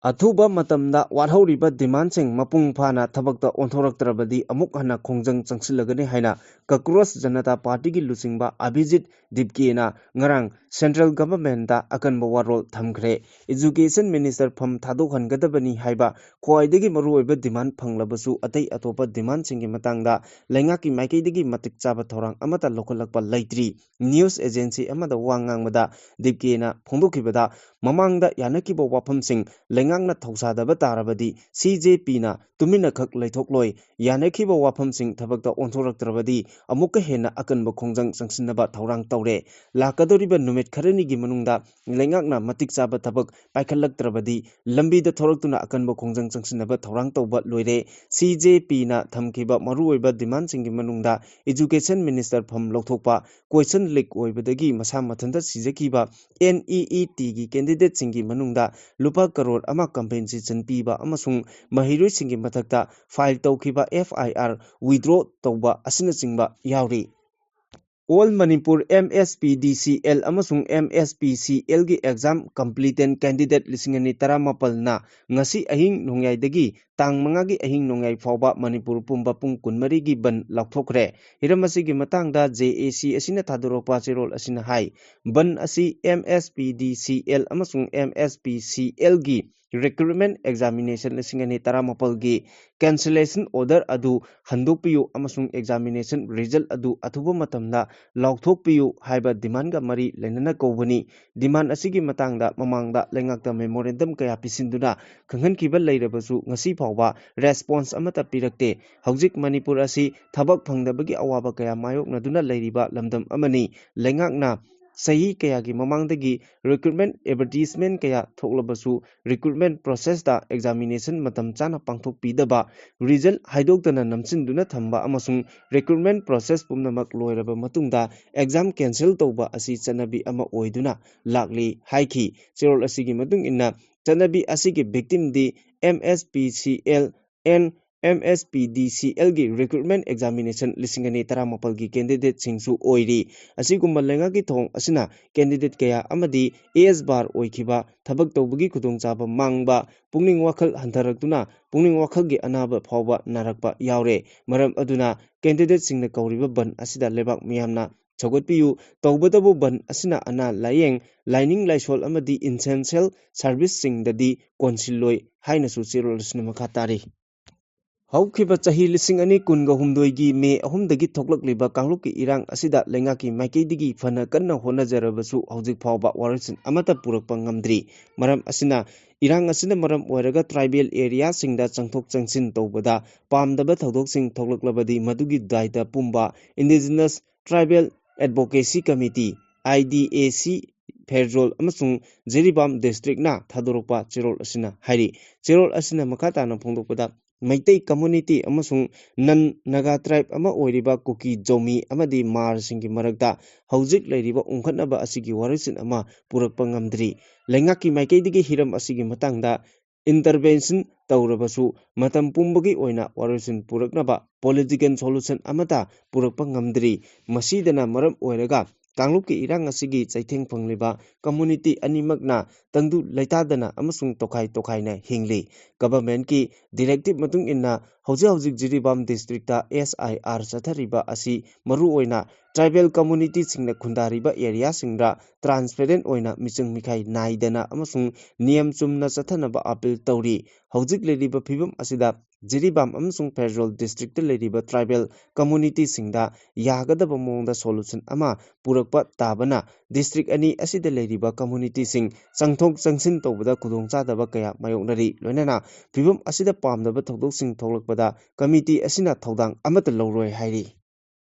ꯑꯊꯨꯕ ꯃꯇꯝꯗ ꯋꯥꯠꯍꯧꯔꯤꯕ ꯗꯤꯃꯥꯟꯁꯤꯡ ꯃꯄꯨꯡ ꯐꯥꯅ ꯊꯕꯛꯇ ꯑꯣꯟꯊꯣꯔꯛꯇ꯭ꯔꯕꯗꯤ ꯑꯃꯨꯛ ꯍꯟꯅ ꯈꯣꯡꯖꯪ ꯆꯪꯁꯤꯜꯂꯒꯅꯤ ꯍꯥꯏꯅ ꯀꯀ꯭ꯔꯣꯁ ꯖꯅꯇꯥ ꯄꯥꯔꯇꯤꯒꯤ ꯂꯨꯆꯤꯡꯕ ꯑꯕꯤꯖꯤꯠ ꯗꯤꯞꯀꯦꯅ ꯉꯔꯥꯡ ꯁꯦꯟꯇ꯭ꯔꯦꯜ ꯒꯚꯔꯟꯃꯦꯟꯠꯇ ꯑꯀꯟꯕ ꯋꯥꯔꯣꯜ ꯊꯝꯈ꯭ꯔꯦ꯫ ꯏꯖꯨꯀꯦꯁꯟ ꯃꯤꯅꯤꯁꯇꯔ ꯐꯝ ꯊꯥꯗꯣꯛꯍꯟꯒꯗꯕꯅꯤ ꯍꯥꯏꯕ ꯈ꯭ꯋꯥꯏꯗꯒꯤ ꯃꯔꯨꯑꯣꯏꯕ ꯗꯤꯃꯥꯟ ꯐꯪꯂꯕꯁꯨ ꯑꯇꯩ ꯑꯇꯣꯞꯄ ꯗꯤꯃꯥꯟꯁꯤꯡꯒꯤ ꯃꯇꯥꯡꯗ ꯂꯩꯉꯥꯛꯀꯤ ꯃꯥꯏꯀꯩꯗꯒꯤ ꯃꯇꯤꯛ ꯆꯥꯕ ꯊꯧꯔꯥꯡ ꯑꯃꯠꯇ ꯂꯧꯈꯠꯂꯛꯄ ꯂꯩꯇ꯭ꯔꯤ꯫ ꯅ꯭ꯌꯨꯁ ꯑꯦꯖꯦꯟꯁꯤ ꯑꯃꯗ ꯋꯥ ꯉꯥꯡꯕꯗ ꯗꯤꯞꯀꯦꯅ ꯐꯣꯡꯗꯣꯛꯈꯤꯕꯗ, ꯃꯃꯥꯡꯗ ꯌꯥꯅꯈꯤꯕ ꯋꯥꯐꯝꯁꯤꯡ ꯂꯩꯉꯥꯛꯅ ꯊꯧꯁꯥꯗꯕ ꯇꯥꯔꯕꯗꯤ ꯁꯤ ꯖꯦ ꯄꯤꯅ ꯇꯨꯃꯤꯟꯅꯈꯛ ꯂꯩꯊꯣꯛꯂꯣꯏ꯫ ꯌꯥꯅꯈꯤꯕ ꯋꯥꯐꯝꯁꯤꯡ ꯊꯕꯛꯇ ꯑꯣꯟꯊꯣꯔꯛꯇ꯭ꯔꯕꯗꯤ ꯑꯃꯨꯛꯀ ꯍꯦꯟꯅ ꯑꯀꯟꯕ ꯈꯣꯡꯖꯪ ꯆꯪꯁꯤꯟꯅꯕ ꯊꯧꯔꯥꯡ ꯇꯧꯔꯦ꯫ ꯂꯥꯛꯀꯗꯧꯔꯤꯕ ꯅꯨꯃꯤꯠ ꯈꯔꯅꯤꯒꯤ ꯃꯅꯨꯡꯗ ꯂꯩꯉꯥꯛꯅ ꯃꯇꯤꯛ ꯆꯥꯕ ꯊꯕꯛ ꯄꯥꯏꯈꯠꯂꯛꯇ꯭ꯔꯕꯗꯤ ꯂꯝꯕꯤꯗ ꯊꯣꯔꯛꯇꯨꯅ ꯑꯀꯟꯕ ꯈꯣꯡꯖꯪ ꯆꯪꯁꯤꯟꯅꯕ ꯊꯧꯔꯥꯡ ꯇꯧꯕ ꯂꯣꯏꯔꯦ꯫ ꯁꯤ ꯖꯦ ꯄꯤꯅ ꯊꯝꯈꯤꯕ ꯃꯔꯨꯑꯣꯏꯕ ꯗꯤꯃꯥꯟꯁꯤꯡꯒꯤ ꯃꯅꯨꯡꯗ ꯏꯖꯨꯀꯦꯁꯟ ꯃꯤꯅꯤꯁꯇꯔ ꯐꯝ ꯂꯧꯊꯣꯛꯄ, ꯀꯣꯏꯁꯟ ꯂꯤꯛ ꯑꯣꯏꯕꯗꯒꯤ ꯃꯁꯥ ꯃꯊꯟꯇ ꯁꯤꯖꯈꯤꯕ ꯑꯦꯟ ꯏ ꯏ ꯇꯤꯒꯤ ꯀꯦꯟꯗꯤꯗꯦꯠꯁꯤꯡꯒꯤ ꯃꯅꯨꯡꯗ ꯂꯨꯄꯥ ꯀꯔꯣꯔ ꯑꯃ ꯀꯝꯄꯦꯟꯁꯦꯁꯟ ꯄꯤꯕ ꯑꯃꯁꯨꯡ ꯃꯍꯩꯔꯣꯏꯁꯤꯡꯒꯤ ꯃꯊꯛꯇ ꯐꯥꯏꯜ ꯇꯧꯈꯤꯕ ꯑꯦꯐ ꯑꯥꯏ ꯑꯥꯔ ꯋꯤꯗ꯭ꯔꯣ ꯇꯧꯕ ꯑꯁꯤꯅꯆꯤꯡꯕ ꯌꯥꯎꯔꯤ꯫ All Manipur M S P D C L ꯑꯃꯁꯨꯡ ꯑꯦꯝ ꯑꯦꯁ ꯄꯤ ꯁꯤ ꯑꯦꯜꯒꯤ ꯑꯦꯛꯖꯥꯝ ꯀꯝꯄ꯭ꯂꯤꯇꯦꯟ ꯀꯦꯟꯗꯤꯗꯦꯠ ꯂꯤꯁꯤꯡ ꯑꯅꯤ ꯇꯔꯥꯃꯥꯄꯜꯅ ꯉꯁꯤ ꯑꯍꯤꯡ ꯅꯣꯡꯌꯥꯏꯗꯒꯤ ꯇꯥꯡ ꯃꯉꯥꯒꯤ ꯑꯍꯤꯡ ꯅꯣꯡꯌꯥꯏ ꯐꯥꯎꯕ ꯃꯅꯤꯄꯨꯔ ꯄꯨꯝꯕ ꯄꯨꯡ ꯀꯨꯟꯃꯔꯤꯒꯤ ꯕꯟ ꯂꯥꯎꯊꯣꯛꯈ꯭ꯔꯦ꯫ ꯍꯤꯔꯝ ꯑꯁꯤꯒꯤ ꯃꯇꯥꯡꯗ ꯖꯦ ꯑꯦ ꯁꯤ ꯑꯁꯤꯅ ꯊꯥꯗꯣꯔꯛꯄ ꯆꯦꯔꯣꯜ ꯑꯁꯤꯅ ꯍꯥꯏ, ꯕꯟ ꯑꯁꯤ M S P D C L ꯑꯃꯁꯨꯡ ꯑꯦꯝ ꯑꯦꯁ ꯄꯤ ꯁꯤ ꯑꯦꯜꯒꯤ ꯔꯤꯀ꯭ꯔꯨꯠꯃꯦꯟ ꯑꯦꯛꯖꯥꯃꯤꯅꯦꯁꯟ ꯂꯤꯁꯤꯡ ꯑꯅꯤ ꯇꯔꯥꯃꯥꯄꯜꯒꯤ ꯀꯦꯟꯁꯦꯂꯦꯁꯟ ꯑꯣꯔꯗꯔ ꯑꯗꯨ ꯍꯟꯗꯣꯛꯄꯤꯌꯨ ꯑꯃꯁꯨꯡ ꯑꯦꯛꯖꯥꯃꯤꯅꯦꯁꯟ ꯔꯤꯖꯜ ꯑꯗꯨ ꯑꯊꯨꯕ ꯃꯇꯝꯗ ꯂꯥꯎꯊꯣꯛꯄꯤꯌꯨ ꯍꯥꯏꯕ ꯗꯤꯃꯥꯟꯒ ꯃꯔꯤ ꯂꯩꯅꯅ ꯀꯧꯕꯅꯤ꯫ ꯗꯤꯃꯥꯟ ꯑꯁꯤꯒꯤ ꯃꯇꯥꯡꯗ ꯃꯃꯥꯡꯗ ꯂꯩꯉꯥꯛꯇ ꯃꯦꯃꯣꯔꯦꯟꯗꯝ ꯀꯌꯥ ꯄꯤꯁꯤꯟꯗꯨꯅ ꯈꯪꯍꯟꯈꯤꯕ ꯂꯩꯔꯕꯁꯨ ꯉꯁꯤ ꯐꯥꯎꯕ ꯔꯦꯁꯄꯣꯟꯁ ꯑꯃꯠꯇ ꯄꯤꯔꯛꯇꯦ꯫ ꯍꯧꯖꯤꯛ ꯃꯅꯤꯄꯨꯔ ꯑꯁꯤ ꯊꯕꯛ ꯐꯪꯗꯕꯒꯤ ꯑꯋꯥꯕ ꯀꯌꯥ ꯃꯥꯌꯣꯛꯅꯗꯨꯅ ꯂꯩꯔꯤꯕ ꯂꯝꯗꯝ ꯑꯃꯅꯤ꯫ ꯂꯩꯉꯥꯛꯅ ꯆꯍꯤ ꯀꯌꯥꯒꯤ ꯃꯃꯥꯡꯗꯒꯤ recruitment advertisement ꯀꯌꯥ ꯊꯣꯛꯂꯕꯁꯨ recruitment process ꯇ examination ꯃꯇꯝ ꯆꯥꯅ ꯄꯥꯡꯊꯣꯛꯄꯤꯗꯕ, result ꯍꯥꯏꯗꯣꯛꯇꯅ ꯅꯝꯁꯤꯟꯗꯨꯅ ꯊꯝꯕ ꯑꯃꯁꯨꯡ recruitment process ꯄꯨꯝꯅꯃꯛ ꯂꯣꯏꯔꯕ ꯃꯇꯨꯡꯗ exam cancel ꯇꯧꯕ ꯑꯁꯤ ꯆꯠꯅꯕꯤ ꯑꯃ ꯑꯣꯏꯗꯨꯅ ꯂꯥꯛꯂꯤ ꯍꯥꯏꯈꯤ꯫ ꯆꯦꯔꯣꯜ ꯑꯁꯤꯒꯤ ꯃꯇꯨꯡ ꯏꯟꯅ, ꯆꯠꯅꯕꯤ ꯑꯁꯤꯒꯤ victim D M S P C L and M S P D C L ꯒꯤ recruitment examination ꯂꯤꯁꯤꯡ ꯑꯅꯤ ꯇꯔꯥꯃꯥꯄꯜꯒꯤ candidate ꯁꯤꯡꯁꯨ ꯑꯣꯏꯔꯤ꯫ ꯑꯁꯤꯒꯨꯝꯕ ꯂꯩꯉꯥꯛꯀꯤ ꯊꯧꯑꯣꯡ ꯑꯁꯤꯅ candidate ꯀꯌꯥ ꯑꯃꯗꯤ age bar ꯑꯣꯏꯈꯤꯕ, ꯊꯕꯛ ꯇꯧꯕꯒꯤ ꯈꯨꯗꯣꯡꯆꯥꯕ ꯃꯥꯡꯕ, ꯄꯨꯛꯅꯤꯡ ꯋꯥꯈꯜ ꯍꯟꯊꯔꯛꯇꯨꯅ ꯄꯨꯛꯅꯤꯡ ꯋꯥꯈꯜꯒꯤ ꯑꯅꯥꯕ ꯐꯥꯎꯕ ꯅꯥꯔꯛꯄ ꯌꯥꯎꯔꯦ꯫ ꯃꯔꯝ ꯑꯗꯨꯅ candidate ꯁꯤꯡꯅ ꯀꯧꯔꯤꯕ ꯕꯟ ꯑꯁꯤꯗ ꯂꯩꯕꯥꯛ ꯃꯤꯌꯥꯝꯅ ꯁꯧꯒꯠꯄꯤꯌꯨ꯫ ꯇꯧꯕꯇꯕꯨ ꯕꯟ ꯑꯁꯤꯅ ꯑꯅꯥ ꯂꯥꯌꯦꯡ, ꯂꯥꯏꯅꯤꯡ ꯂꯥꯏꯁꯣꯜ ꯑꯃꯗꯤ essential service ꯁꯤꯡꯗꯗꯤ ꯀꯣꯟꯁꯤꯜꯂꯣꯏ ꯍꯥꯏꯅꯁꯨ ꯆꯦꯔꯣꯜ ꯑꯁꯤꯅ ꯃꯈꯥ ꯇꯥꯔꯤ꯫ ꯍꯧꯈꯤꯕ ꯆꯍꯤ ꯂꯤꯁꯤꯡ ꯑꯅꯤ ꯀꯨꯟꯒ ꯍꯨꯝꯗꯣꯏꯒꯤ ꯃꯦ ꯑꯍꯨꯝꯗꯒꯤ ꯊꯣꯛꯂꯛꯂꯤꯕ ꯀꯥꯡꯂꯨꯞꯀꯤ ꯏꯔꯥꯡ ꯑꯁꯤꯗ ꯂꯩꯉꯥꯛꯀꯤ ꯃꯥꯏꯀꯩꯗꯒꯤ ꯐꯅ ꯀꯟꯅ ꯍꯣꯠꯅꯖꯔꯕꯁꯨ ꯍꯧꯖꯤꯛ ꯐꯥꯎꯕ ꯋꯥꯔꯣꯏꯁꯤꯟ ꯑꯃꯠꯇ ꯄꯨꯔꯛꯄ ꯉꯝꯗ꯭ꯔꯤ꯫ ꯃꯔꯝ ꯑꯁꯤꯅ, ꯏꯔꯥꯡ ꯑꯁꯤꯅ ꯃꯔꯝ ꯑꯣꯏꯔꯒ tribal area ꯁꯤꯡꯗ ꯆꯪꯊꯣꯛ ꯆꯪꯁꯤꯟ ꯇꯧꯕꯗ ꯄꯥꯝꯗꯕ ꯊꯧꯗꯣꯛꯁꯤꯡ ꯊꯣꯛꯂꯛꯂꯕꯗꯤ ꯃꯗꯨꯒꯤ ꯗꯥꯏꯇ ꯄꯨꯝꯕ Indigenous Tribal Advocacy Committee, I D A C, Pherzawl ꯑꯃꯁꯨꯡ ꯖꯤꯔꯤꯕꯥꯝ district ꯅ ꯊꯥꯗꯣꯔꯛꯄ ꯆꯦꯔꯣꯜ ꯑꯁꯤꯅ ꯍꯥꯏꯔꯤ꯫ ꯆꯦꯔꯣꯜ ꯑꯁꯤꯅ ꯃꯈꯥ ꯇꯥꯅ ꯐꯣꯡꯗꯣꯛꯄꯗ, ꯃꯩꯇꯩ community ꯑꯃꯁꯨꯡ non Naga tribe ꯑꯃ ꯑꯣꯏꯔꯤꯕ ꯀꯨꯀꯤ, ꯖꯧꯃꯤ ꯑꯃꯗꯤ ꯃꯥꯔꯁꯤꯡꯒꯤ ꯃꯔꯛꯇ ꯍꯧꯖꯤꯛ ꯂꯩꯔꯤꯕ ꯎꯪꯈꯠꯅꯕ ꯑꯁꯤꯒꯤ ꯋꯥꯔꯣꯏꯁꯤꯟ ꯑꯃ ꯄꯨꯔꯛꯄ ꯉꯝꯗ꯭ꯔꯤ꯫ ꯂꯩꯉꯥꯛꯀꯤ ꯃꯥꯏꯀꯩꯗꯒꯤ ꯍꯤꯔꯝ ꯑꯁꯤꯒꯤ ꯃꯇꯥꯡꯗ intervention ꯇꯧꯔꯕꯁꯨ ꯃꯇꯝ ꯄꯨꯝꯕꯒꯤ ꯑꯣꯏꯅ ꯋꯥꯔꯣꯏꯁꯤꯟ ꯄꯨꯔꯛꯅꯕ political solution ꯑꯃꯠꯇ ꯄꯨꯔꯛꯄ ꯉꯝꯗ꯭ꯔꯤ꯫ ꯃꯁꯤꯗꯅ ꯃꯔꯝ ꯑꯣꯏꯔꯒ ꯀꯥꯡꯂꯨꯞꯀꯤ ꯏꯔꯥꯡ ꯑꯁꯤꯒꯤ ꯆꯩꯊꯦꯡ ꯐꯪꯂꯤꯕ community ꯑꯅꯤꯃꯛꯅ ꯇꯪꯗꯨ ꯂꯩꯇꯥꯗꯅ ꯑꯃꯁꯨꯡ ꯇꯣꯈꯥꯏ ꯇꯣꯈꯥꯏꯅ ꯍꯤꯡꯂꯤ꯫ Government ꯀꯤ directive ꯃꯇꯨꯡ ꯏꯟꯅ ꯍꯧꯖꯤꯛ ꯍꯧꯖꯤꯛ ꯖꯤꯔꯤꯕꯥꯝ district ꯇ S I R ꯆꯠꯊꯔꯤꯕ ꯑꯁꯤ ꯃꯔꯨꯑꯣꯏꯅ tribal community ꯁꯤꯡꯅ ꯈꯨꯟꯗꯥꯔꯤꯕ area ꯁꯤꯡꯗ transparent ꯑꯣꯏꯅ ꯃꯤꯆꯪ ꯃꯤꯈꯥꯏ ꯅꯥꯏꯗꯅ ꯑꯃꯁꯨꯡ ꯅꯤꯌꯝ ꯆꯨꯝꯅ ꯆꯠꯊꯅꯕ appeal ꯇꯧꯔꯤ꯫ ꯍꯧꯖꯤꯛ ꯂꯩꯔꯤꯕ ꯐꯤꯕꯝ ꯑꯁꯤꯗ ꯖꯤꯔꯤꯕꯥꯝ ꯑꯃꯁꯨꯡ ꯐꯦꯔꯖꯣꯜ district ꯇ ꯂꯩꯔꯤꯕ tribal community ꯁꯤꯡꯗ ꯌꯥꯒꯗꯕ ꯃꯑꯣꯡꯗ solution ꯑꯃ ꯄꯨꯔꯛꯄ ꯇꯥꯕꯅ district ꯑꯅꯤ ꯑꯁꯤꯗ ꯂꯩꯔꯤꯕ community ꯁꯤꯡ ꯆꯪꯊꯣꯛ ꯆꯪꯁꯤꯟ ꯇꯧꯕꯗ ꯈꯨꯗꯣꯡꯆꯥꯗꯕ ꯀꯌꯥ ꯃꯥꯌꯣꯛꯅꯔꯤ꯫ ꯂꯣꯏꯅꯅ ꯐꯤꯕꯝ ꯑꯁꯤꯗ ꯄꯥꯝꯗꯕ ꯊꯧꯗꯣꯛꯁꯤꯡ ꯊꯣꯛꯂꯛꯄꯗ committee ꯑꯁꯤꯅ ꯊꯧꯗꯥꯡ ꯑꯃꯠꯇ ꯂꯧꯔꯣꯏ ꯍꯥꯏꯔꯤ꯫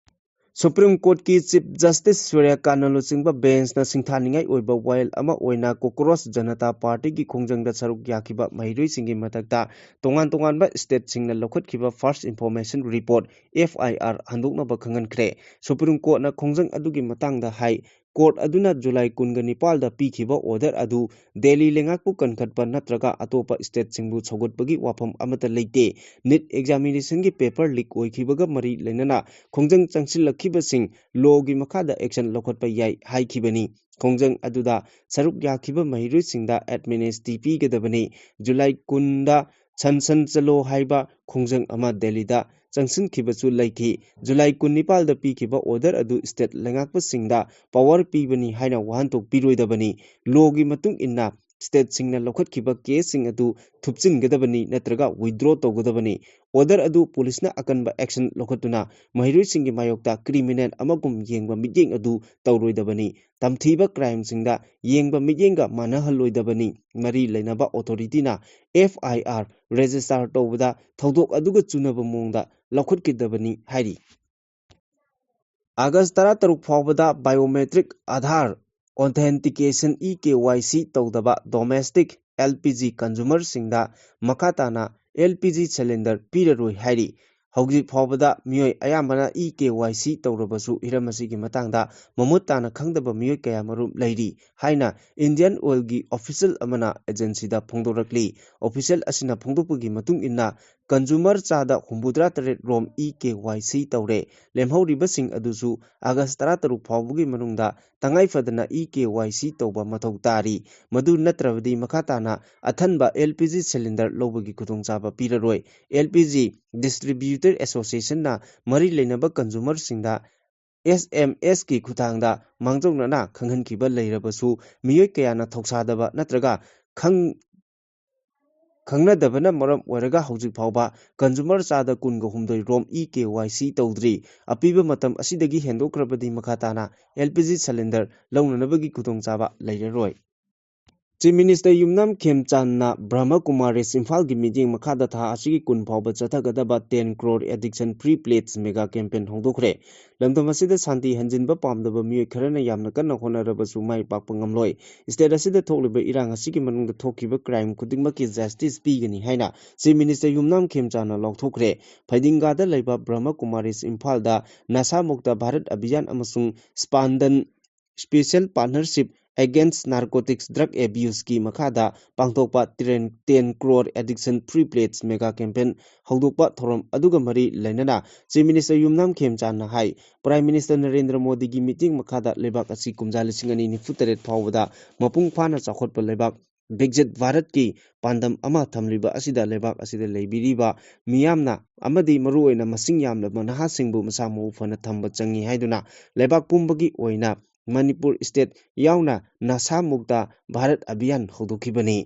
ꯁꯨꯄ꯭ꯔꯤꯝ ꯀꯣꯔꯠꯀꯤ ꯆꯤꯐ ꯖꯁꯇꯤꯁ ꯁꯨꯔ꯭ꯌꯀꯥꯟꯇꯅ ꯂꯨꯆꯤꯡꯕ ꯕꯦꯟꯁꯅ ꯁꯤꯡꯊꯥꯅꯤꯡꯉꯥꯏ ꯑꯣꯏꯕ ꯋꯥꯌꯦꯜ ꯑꯃ ꯑꯣꯏꯅ ꯀꯣꯀ꯭ꯔꯣꯁ ꯖꯅꯇꯥ ꯄꯥꯔꯇꯤꯒꯤ ꯈꯣꯡꯖꯪꯗ ꯁꯔꯨꯛ ꯌꯥꯈꯤꯕ ꯃꯍꯩꯔꯣꯏꯁꯤꯡꯒꯤ ꯃꯊꯛꯇ ꯇꯣꯉꯥꯟ ꯇꯣꯉꯥꯟꯕ ꯁ꯭ꯇꯦꯠꯁꯤꯡꯅ ꯂꯧꯈꯠꯈꯤꯕ first information report, F I R, ꯍꯟꯗꯣꯛꯅꯕ ꯈꯪꯍꯟꯈ꯭ꯔꯦ꯫ ꯁꯨꯄ꯭ꯔꯤꯝ ꯀꯣꯔꯠꯅ ꯈꯣꯡꯖꯪ ꯑꯗꯨꯒꯤ ꯃꯇꯥꯡꯗ ꯍꯥꯏ, ꯀꯣꯔꯠ ꯑꯗꯨꯅ ꯖꯨꯂꯥꯏ ꯀꯨꯟꯒ ꯅꯤꯄꯥꯜꯗ ꯄꯤꯈꯤꯕ ꯑꯣꯔꯗꯔ ꯑꯗꯨ ꯗꯦꯜꯂꯤ ꯂꯩꯉꯥꯛꯄꯨ ꯀꯟꯈꯠꯄ ꯅꯠꯇ꯭ꯔꯒ ꯑꯇꯣꯞꯄ ꯁ꯭ꯇꯦꯠꯁꯤꯡꯕꯨ ꯁꯧꯒꯠꯄꯒꯤ ꯋꯥꯐꯝ ꯑꯃꯠꯇ ꯂꯩꯇꯦ꯫ ꯅꯤꯠ ꯑꯦꯛꯖꯥꯃꯤꯅꯦꯁꯟꯒꯤ ꯄꯦꯄꯔ ꯂꯤꯛ ꯑꯣꯏꯈꯤꯕꯒ ꯃꯔꯤ ꯂꯩꯅꯅ ꯈꯣꯡꯖꯪ ꯆꯪꯁꯤꯜꯂꯛꯈꯤꯕꯁꯤꯡ ꯂꯣꯒꯤ ꯃꯈꯥꯗ ꯑꯦꯛꯁꯟ ꯂꯧꯈꯠꯄ ꯌꯥꯏ ꯍꯥꯏꯈꯤꯕꯅꯤ꯫ ꯈꯣꯡꯖꯪ ꯑꯗꯨꯗ ꯁꯔꯨꯛ ꯌꯥꯈꯤꯕ ꯃꯍꯩꯔꯣꯏꯁꯤꯡꯗ ꯑꯦꯝꯅꯦꯁꯇꯤ ꯄꯤꯒꯗꯕꯅꯤ꯫ ꯖꯨꯂꯥꯏ ꯀꯨꯟꯗ ꯁꯟꯁꯟ ꯆꯂꯣ ꯍꯥꯏꯕ ꯈꯣꯡꯖꯪ ꯑꯃ ꯗꯦꯜꯂꯤꯗ ꯆꯪꯁꯤꯟꯈꯤꯕꯁꯨ ꯂꯩꯈꯤ꯫ ꯖꯨꯂꯥꯏ ꯀꯨꯟꯅꯤꯄꯥꯜꯗ ꯄꯤꯈꯤꯕ ꯑꯣꯔꯗꯔ ꯑꯗꯨ ꯁ꯭ꯇꯦꯠ ꯂꯩꯉꯥꯛꯄꯁꯤꯡꯗ ꯄꯥꯋꯔ ꯄꯤꯕꯅꯤ ꯍꯥꯏꯅ ꯋꯥꯍꯟꯊꯣꯛ ꯄꯤꯔꯣꯏꯗꯕꯅꯤ꯫ ꯂꯣꯒꯤ ꯃꯇꯨꯡ ꯏꯟꯅ ꯁ꯭ꯇꯦꯠꯁꯤꯡꯅ ꯂꯧꯈꯠꯈꯤꯕ ꯀꯦꯁꯁꯤꯡ ꯑꯗꯨ ꯊꯨꯞꯆꯤꯟꯒꯗꯕꯅꯤ ꯅꯠꯇ꯭ꯔꯒ ꯋꯤꯗ꯭ꯔꯣ ꯇꯧꯒꯗꯕꯅꯤ꯫ ꯑꯣꯔꯗꯔ ꯑꯗꯨ ꯄꯨꯂꯤꯁꯅ ꯑꯀꯟꯕ ꯑꯦꯛꯁꯟ ꯂꯧꯈꯠꯇꯨꯅ ꯃꯍꯩꯔꯣꯏꯁꯤꯡꯒꯤ ꯃꯥꯌꯣꯛꯇ ꯀ꯭ꯔꯤꯃꯤꯅꯦꯜ ꯑꯃꯒꯨꯝ ꯌꯦꯡꯕ ꯃꯤꯠꯌꯦꯡ ꯑꯗꯨ ꯇꯧꯔꯣꯏꯗꯕꯅꯤ꯫ ꯇꯝꯊꯤꯕ ꯀ꯭ꯔꯥꯏꯝꯁꯤꯡꯗ ꯌꯦꯡꯕ ꯃꯤꯠꯌꯦꯡꯒ ꯃꯥꯟꯅꯍꯜꯂꯣꯏꯗꯕꯅꯤ꯫ ꯃꯔꯤ ꯂꯩꯅꯕ ꯑꯣꯊꯣꯔꯤꯇꯤꯅ F I R ꯔꯦꯖꯤꯁꯇꯥꯔ ꯇꯧꯕꯗ ꯊꯧꯗꯣꯛ ꯑꯗꯨꯒ ꯆꯨꯅꯕ ꯃꯑꯣꯡꯗ ꯂꯧꯈꯠꯀꯗꯕꯅꯤ ꯍꯥꯏꯔꯤ꯫ ꯑꯥꯒꯁ ꯇꯔꯥꯇꯔꯨꯛ ꯐꯥꯎꯕꯗ biometric Aadhaar authentication, E K Y C, ꯇꯧꯗꯕ domestic L P G consumerꯁꯤꯡꯗ ꯃꯈꯥ ꯇꯥꯅ L P G cylinder ꯄꯤꯔꯔꯣꯏ ꯍꯥꯏꯔꯤ꯫ ꯍꯧꯖꯤꯛ ꯐꯥꯎꯕꯗ ꯃꯤꯑꯣꯏ ꯑꯌꯥꯝꯕꯅ E K Y C ꯇꯧꯔꯕꯁꯨ ꯍꯤꯔꯝ ꯑꯁꯤꯒꯤ ꯃꯇꯥꯡꯗ ꯃꯃꯨꯠ ꯇꯥꯅ ꯈꯪꯗꯕ ꯃꯤꯑꯣꯏ ꯀꯌꯥꯃꯔꯨꯝ ꯂꯩꯔꯤ ꯍꯥꯏꯅ Indian Oilꯒꯤ official ꯑꯃꯅ agencyꯗ ꯐꯣꯡꯗꯣꯔꯛꯂꯤ꯫ Official ꯑꯁꯤꯅ ꯐꯣꯡꯗꯣꯛꯄꯒꯤ ꯃꯇꯨꯡ ꯏꯟꯅ, consumer ꯆꯥꯗ ꯍꯨꯝꯐꯨꯇꯔꯥ ꯇꯔꯦꯠ ꯔꯣꯝ E K Y C ꯇꯧꯔꯦ꯫ ꯂꯦꯝꯍꯧꯔꯤꯕꯁꯤꯡ ꯑꯗꯨꯁꯨ ꯑꯥꯒꯁ ꯇꯔꯥꯇꯔꯨꯛ ꯐꯥꯎꯕꯒꯤ ꯃꯅꯨꯡꯗ ꯇꯉꯥꯏ ꯐꯗꯅ E K Y C ꯇꯧꯕ ꯃꯊꯧ ꯇꯥꯔꯤ꯫ ꯃꯗꯨ ꯅꯠꯇ꯭ꯔꯕꯗꯤ ꯃꯈꯥ ꯇꯥꯅ ꯑꯊꯟꯕ L P G cylinder ꯂꯧꯕꯒꯤ ꯈꯨꯗꯣꯡꯆꯥꯕ ꯄꯤꯔꯔꯣꯏ꯫ L P G Distributor Associationꯅ ꯃꯔꯤ ꯂꯩꯅꯕ consumerꯁꯤꯡꯗ S M Sꯀꯤ ꯈꯨꯠꯊꯥꯡꯗ ꯃꯥꯡꯖꯧꯅꯅ ꯈꯪꯍꯟꯈꯤꯕ ꯂꯩꯔꯕꯁꯨ, ꯃꯤꯑꯣꯏ ꯀꯌꯥꯅ ꯊꯧꯁꯥꯗꯕ ꯅꯠꯇ꯭ꯔꯒ ꯈꯪ-, ꯈꯪꯅꯗꯕꯅ ꯃꯔꯝ ꯑꯣꯏꯔꯒ ꯍꯧꯖꯤꯛ ꯐꯥꯎꯕ consumer ꯆꯥꯗ ꯀꯨꯟꯒ ꯍꯨꯝꯗꯣꯏ ꯔꯣꯝ E K Y C ꯇꯧꯗ꯭ꯔꯤ꯫ ꯑꯄꯤꯕ ꯃꯇꯝ ꯑꯁꯤꯗꯒꯤ ꯍꯦꯟꯗꯣꯛꯈ꯭ꯔꯕꯗꯤ ꯃꯈꯥ ꯇꯥꯅ L P G cylinder ꯂꯧꯅꯅꯕꯒꯤ ꯈꯨꯗꯣꯡꯆꯥꯕ ꯂꯩꯔꯔꯣꯏ꯫ Chief Minister ꯌꯨꯝꯅꯥꯝ ꯈꯦꯝꯆꯥꯟꯅ ꯕ꯭ꯔꯍꯃ ꯀꯨꯃꯥꯔꯤꯁ ꯏꯝꯐꯥꯜꯒꯤ ꯃꯤꯠꯌꯦꯡ ꯃꯈꯥꯗ ꯊꯥ ꯑꯁꯤꯒꯤ ꯀꯨꯟ ꯐꯥꯎꯕ ꯆꯠꯊꯒꯗꯕ ten crore addiction free plates mega campaign ꯍꯧꯗꯣꯛꯈ꯭ꯔꯦ꯫ ꯂꯝꯗꯝ ꯑꯁꯤꯗ ꯁꯥꯟꯇꯤ ꯍꯟꯖꯤꯟꯕ ꯄꯥꯝꯗꯕ ꯃꯤꯑꯣꯏ ꯈꯔꯅ ꯌꯥꯝꯅ ꯀꯟꯅ ꯍꯣꯠꯅꯔꯕꯁꯨ ꯃꯥꯏ ꯄꯥꯛꯄ ꯉꯝꯂꯣꯏ꯫ State ꯑꯁꯤꯗ ꯊꯣꯛꯂꯤꯕ ꯏꯔꯥꯡ ꯑꯁꯤꯒꯤ ꯃꯅꯨꯡꯗ ꯊꯣꯛꯈꯤꯕ crime ꯈꯨꯗꯤꯡꯃꯛꯀꯤ justice ꯄꯤꯒꯅꯤ ꯍꯥꯏꯅ Chief Minister ꯌꯨꯝꯅꯥꯝ ꯈꯦꯝꯆꯥꯟꯅ ꯂꯥꯎꯊꯣꯛꯈ꯭ꯔꯦ꯫ ꯐꯩꯗꯤꯡꯒꯥꯗ ꯂꯩꯕ ꯕ꯭ꯔꯍꯃ ꯀꯨꯃꯥꯔꯤꯁ ꯏꯝꯐꯥꯜꯗ ꯅꯁꯥ ꯃꯨꯛꯇ ꯚꯥꯔꯠ ꯑꯚꯤꯌꯥꯟ ꯑꯃꯁꯨꯡ ꯁ꯭ꯄꯥꯟꯗꯟ Special Partnership Against Narcotics Drug Abuseꯀꯤ ꯃꯈꯥꯗ ꯄꯥꯡꯊꯣꯛꯄ ten crore addiction free plates mega campaign ꯍꯧꯗꯣꯛꯄ ꯊꯧꯔꯝ ꯑꯗꯨꯒ ꯃꯔꯤ ꯂꯩꯅꯅ Chief Minister ꯌꯨꯝꯅꯥꯝ ꯈꯦꯝꯆꯥꯟꯅ ꯍꯥꯏ, Prime Minister ꯅꯔꯦꯟꯗ꯭ꯔ ꯃꯣꯗꯤꯒꯤ ꯃꯤꯠꯌꯦꯡ ꯃꯈꯥꯗ ꯂꯩꯕꯥꯛ ꯑꯁꯤ ꯀꯨꯝꯖꯥ ꯂꯤꯁꯤꯡ ꯑꯅꯤ ꯅꯤꯐꯨ ꯇꯔꯦꯠ ꯐꯥꯎꯕꯗ ꯃꯄꯨꯡ ꯐꯥꯅ ꯆꯥꯎꯈꯠꯄ ꯂꯩꯕꯥꯛ, ꯕꯤꯛꯖꯤꯠ ꯚꯥꯔꯠꯀꯤ ꯄꯥꯟꯗꯝ ꯑꯃ ꯊꯝꯂꯤꯕ ꯑꯁꯤꯗ ꯂꯩꯕꯥꯛ ꯑꯁꯤꯗ ꯂꯩꯕꯤꯔꯤꯕ ꯃꯤꯌꯥꯝꯅ ꯑꯃꯗꯤ ꯃꯔꯨꯑꯣꯏꯅ ꯃꯁꯤꯡ ꯌꯥꯝꯂꯕ ꯅꯍꯥꯁꯤꯡꯕꯨ ꯃꯁꯥ ꯃꯎ ꯐꯅ ꯊꯝꯕ ꯆꯪꯏ ꯍꯥꯏꯗꯨꯅ ꯂꯩꯕꯥꯛ ꯄꯨꯝꯕꯒꯤ ꯑꯣꯏꯅ ꯃꯅꯤꯄꯨꯔ state ꯌꯥꯎꯅ ꯅꯁꯥ ꯃꯨꯛꯇ ꯚꯥꯔꯠ ꯑꯚꯤꯌꯥꯟ ꯍꯧꯗꯣꯛꯈꯤꯕꯅꯤ꯫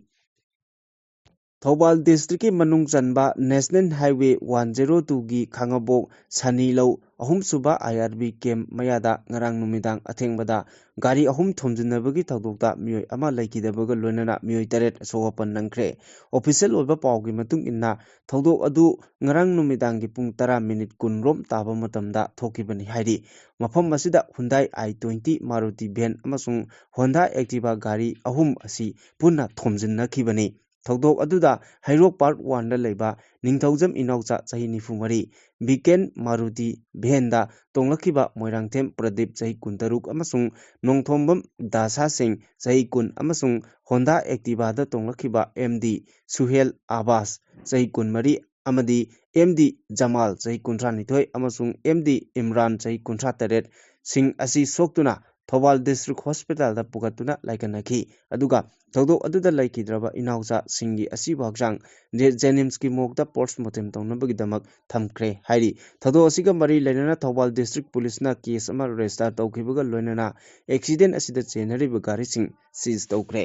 ꯊꯧꯕꯥꯜ districtꯀꯤ ꯃꯅꯨꯡ ꯆꯟꯕ National Highway one zero twoꯒꯤ ꯈꯥꯉꯕꯣꯛ ꯁꯅꯤꯂꯧ ꯑꯍꯨꯝꯁꯨꯕ IRB camp ꯃꯌꯥꯗ ꯉꯔꯥꯡ ꯅꯨꯃꯤꯗꯥꯡ ꯑꯊꯦꯡꯕꯗ ꯒꯥꯔꯤ ꯑꯍꯨꯝ ꯊꯣꯝꯖꯤꯟꯅꯕꯒꯤ ꯊꯧꯗꯣꯛꯇ ꯃꯤꯑꯣꯏ ꯑꯃ ꯂꯩꯈꯤꯗꯕꯒ ꯂꯣꯏꯅꯅ ꯃꯤꯑꯣꯏ ꯇꯔꯦꯠ ꯑꯁꯣꯛ ꯑꯄꯟ ꯅꯪꯈ꯭ꯔꯦ꯫ Official ꯑꯣꯏꯕ ꯄꯥꯎꯒꯤ ꯃꯇꯨꯡ ꯏꯟꯅ ꯊꯧꯗꯣꯛ ꯑꯗꯨ ꯉꯔꯥꯡ ꯅꯨꯃꯤꯗꯥꯡꯒꯤ ꯄꯨꯡ ꯇꯔꯥ minute ꯀꯨꯟ ꯔꯣꯝ ꯇꯥꯕ ꯃꯇꯝꯗ ꯊꯣꯛꯈꯤꯕꯅꯤ ꯍꯥꯏꯔꯤ꯫ ꯃꯐꯝ ꯑꯁꯤꯗ Hyundai I twenty, Maruti van ꯑꯃꯁꯨꯡ Honda Activa ꯒꯥꯔꯤ ꯑꯍꯨꯝ ꯑꯁꯤ ꯄꯨꯟꯅ ꯊꯣꯝꯖꯤꯟꯅꯈꯤꯕꯅꯤ꯫ ꯊꯧꯗꯣꯛ ꯑꯗꯨꯗ ꯍꯩꯔꯣꯛ Park oneꯗ ꯂꯩꯕ ꯅꯤꯡꯊꯧꯖꯝ ꯏꯅꯥꯎꯆꯥ ꯆꯍꯤ ꯅꯤꯐꯨ ꯃꯔꯤ, ꯕꯤꯀꯦꯟ Maruti vanꯗ ꯇꯣꯡꯂꯛꯈꯤꯕ ꯃꯣꯏꯔꯥꯡꯊꯦꯝ ꯄ꯭ꯔꯗꯤꯞ ꯆꯍꯤ ꯀꯨꯟꯇꯔꯨꯛ ꯑꯃꯁꯨꯡ ꯅꯣꯡꯊꯣꯝꯕꯝ ꯗꯥꯁꯥ ꯁꯤꯡ ꯆꯍꯤ ꯀꯨꯟ ꯑꯃꯁꯨꯡ Honda Activaꯗ ꯇꯣꯡꯂꯛꯈꯤꯕ MD ꯁꯨꯍꯦꯜ ꯑꯕꯥꯁ ꯆꯍꯤ ꯀꯨꯟꯃꯔꯤ ꯑꯃꯗꯤ MD ꯖꯃꯥꯜ ꯆꯍꯤ ꯀꯨꯟꯊ꯭ꯔꯥ ꯅꯤꯊꯣꯏ ꯑꯃꯁꯨꯡ MD ꯏꯝꯔꯥꯟ ꯆꯍꯤ ꯀꯨꯟꯊ꯭ꯔꯥ ꯇꯔꯦꯠ ꯁꯤꯡ ꯑꯁꯤ ꯁꯣꯛꯇꯨꯅ ꯊꯧꯕꯥꯜ District Hospitalꯗ ꯄꯨꯈꯠꯇꯨꯅ ꯂꯥꯏꯀꯠꯅꯈꯤ꯫ ꯑꯗꯨꯒ ꯊꯧꯗꯣꯛ ꯑꯗꯨꯗ ꯂꯩꯈꯤꯗ꯭ꯔꯕ ꯏꯅꯥꯎꯆꯥꯁꯤꯡꯒꯤ ꯑꯁꯤꯕ ꯍꯛꯆꯥꯡ ꯖꯦ-, JNIMSꯀꯤ morgueꯗ post mortem ꯇꯧꯅꯕꯒꯤꯗꯃꯛ ꯊꯝꯈ꯭ꯔꯦ ꯍꯥꯏꯔꯤ꯫ ꯊꯧꯗꯣꯛ ꯑꯁꯤꯒ ꯃꯔꯤ ꯂꯩꯅꯅ ꯊꯧꯕꯥꯜ District Policeꯅ case ꯑꯃ register ꯇꯧꯈꯤꯕꯒ ꯂꯣꯏꯅꯅ accident ꯑꯁꯤꯗ ꯆꯦꯟꯅꯔꯤꯕ ꯒꯥꯔꯤꯁꯤꯡ seize ꯇꯧꯈ꯭ꯔꯦ꯫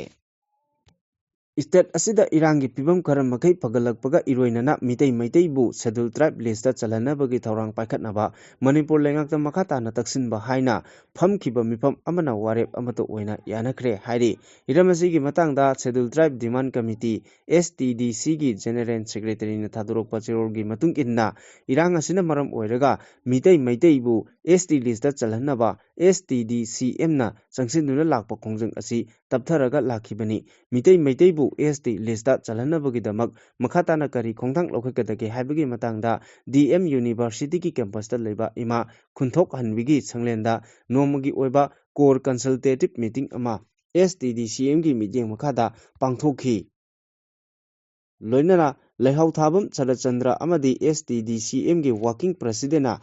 ꯁ꯭ꯇꯦꯠ ꯑꯁꯤꯗ ꯏꯔꯥꯡꯒꯤ ꯐꯤꯕꯝ ꯈꯔ ꯃꯈꯩ ꯐꯒꯠꯂꯛꯄꯒ ꯏꯔꯣꯏꯅꯅ ꯃꯤꯇꯩ ꯃꯩꯇꯩꯕꯨ ꯁꯦꯗꯨꯜ ꯇ꯭ꯔꯥꯏꯕ ꯂꯤꯁꯇ ꯆꯜꯍꯟꯅꯕꯒꯤ ꯊꯧꯔꯥꯡ ꯄꯥꯏꯈꯠꯅꯕ ꯃꯅꯤꯄꯨꯔ ꯂꯩꯉꯥꯛꯇ ꯃꯈꯥ ꯇꯥꯅ ꯇꯛꯁꯤꯟꯕ ꯍꯥꯏꯅ ꯐꯝꯈꯤꯕ ꯃꯤꯐꯝ ꯑꯃꯅ ꯋꯥꯔꯦꯞ ꯑꯃꯠꯇ ꯑꯣꯏꯅ ꯌꯥꯅꯈ꯭ꯔꯦ ꯍꯥꯏꯔꯤ꯫ ꯍꯤꯔꯝ ꯑꯁꯤꯒꯤ ꯃꯇꯥꯡꯗ ꯁꯦꯗꯨꯜ ꯇ꯭ꯔꯥꯏꯕ ꯗꯤꯃꯥꯟ ꯀꯃꯤꯇꯤ, ꯑꯦꯁ ꯇꯤ ꯗꯤ ꯁꯤꯒꯤ ꯖꯦꯅꯦꯔꯦꯜ ꯁꯦꯀ꯭ꯔꯦꯇꯔꯤꯅ ꯊꯥꯗꯣꯔꯛꯄ ꯆꯦꯔꯣꯜꯒꯤ ꯃꯇꯨꯡ ꯏꯟꯅ, ꯏꯔꯥꯡ ꯑꯁꯤꯅ ꯃꯔꯝ ꯑꯣꯏꯔꯒ ꯃꯤꯇꯩ ꯃꯩꯇꯩꯕꯨ ꯑꯦꯁ ꯇꯤ ꯂꯤꯁꯇ ꯆꯜꯍꯟꯅꯕ ꯑꯦꯁ ꯇꯤ ꯗꯤ ꯁꯤ ꯑꯦꯝꯅ ꯆꯪꯁꯤꯟꯗꯨꯅ ꯂꯥꯛꯄ ꯈꯣꯡꯖꯪ ꯑꯁꯤ ꯇꯞꯊꯔꯒ ꯂꯥꯛꯈꯤꯕꯅꯤ꯫ ꯃꯤꯇꯩ ꯃꯩꯇꯩꯕꯨ ꯑꯦꯁ ꯇꯤ ꯂꯤꯁꯇ ꯆꯜꯍꯟꯅꯕꯒꯤꯗꯃꯛ ꯃꯈꯥ ꯇꯥꯅ ꯀꯔꯤ ꯈꯣꯡꯊꯥꯡ ꯂꯧꯈꯠꯀꯗꯒꯦ ꯍꯥꯏꯕꯒꯤ ꯃꯇꯥꯡꯗ ꯗꯤ ꯑꯦꯝ ꯌꯨꯅꯤꯚꯔꯁꯤꯇꯤꯒꯤ ꯀꯦꯝꯄꯁꯇ ꯂꯩꯕ ꯏꯃꯥ ꯈꯨꯟꯊꯣꯛ ꯍꯟꯕꯤꯒꯤ ꯁꯪꯂꯦꯟꯗ ꯅꯣꯡꯃꯒꯤ ꯑꯣꯏꯕ ꯀꯣꯔ ꯀꯟꯁꯜꯇꯦꯇꯤꯚ ꯃꯤꯇꯤꯡ ꯑꯃ ꯑꯦꯁ ꯇꯤ ꯗꯤ ꯁꯤ ꯑꯦꯝꯒꯤ ꯃꯤꯠꯌꯦꯡ ꯃꯈꯥꯗ ꯄꯥꯡꯊꯣꯛꯈꯤ꯫ ꯂꯣꯏꯅꯅ ꯂꯩꯍꯥꯎꯊꯥꯕꯝ ꯁꯔꯠꯆꯟꯗ꯭ꯔ ꯑꯃꯗꯤ ꯑꯦꯁ ꯇꯤ ꯗꯤ ꯁꯤ ꯑꯦꯝꯒꯤ ꯋꯥꯔꯀꯤꯡ ꯄ꯭ꯔꯦꯁꯤꯗꯦꯟꯅ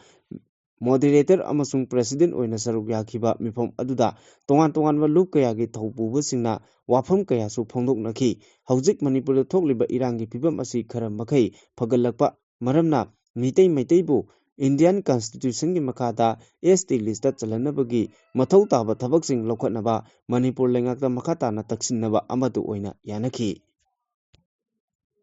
ꯃꯣꯗꯦꯔꯦꯇꯔ ꯑꯃꯁꯨꯡ ꯄ꯭ꯔꯦꯁꯤꯗꯦꯟ ꯑꯣꯏꯅ ꯁꯔꯨꯛ ꯌꯥꯈꯤꯕ ꯃꯤꯐꯝ ꯑꯗꯨꯗ ꯇꯣꯉꯥꯟ ꯇꯣꯉꯥꯟꯕ ꯂꯨꯞ ꯀꯌꯥꯒꯤ ꯊꯧꯄꯨꯕꯁꯤꯡꯅ ꯋꯥꯐꯝ ꯀꯌꯥꯁꯨ ꯐꯣꯡꯗꯣꯛꯅꯈꯤ꯫ ꯍꯧꯖꯤꯛ ꯃꯅꯤꯄꯨꯔꯗ ꯊꯣꯛꯂꯤꯕ ꯏꯔꯥꯡꯒꯤ ꯐꯤꯕꯝ ꯑꯁꯤ ꯈꯔ ꯃꯈꯩ ꯐꯒꯠꯂꯛꯄ ꯃꯔꯝꯅ ꯃꯤꯇꯩ ꯃꯩꯇꯩꯕꯨ ꯏꯟꯗꯤꯌꯥꯟ ꯀꯟꯁꯇꯤꯇ꯭ꯌꯨꯁꯟꯒꯤ ꯃꯈꯥꯗ ꯑꯦꯁ ꯇꯤ ꯂꯤꯁꯇ ꯆꯜꯍꯟꯅꯕꯒꯤ ꯃꯊꯧ ꯇꯥꯕ ꯊꯕꯛꯁꯤꯡ ꯂꯧꯈꯠꯅꯕ ꯃꯅꯤꯄꯨꯔ ꯂꯩꯉꯥꯛꯇ ꯃꯈꯥ ꯇꯥꯅ ꯇꯛꯁꯤꯟꯅꯕ ꯑꯃꯠꯇ ꯑꯣꯏꯅ ꯌꯥꯅꯈꯤ꯫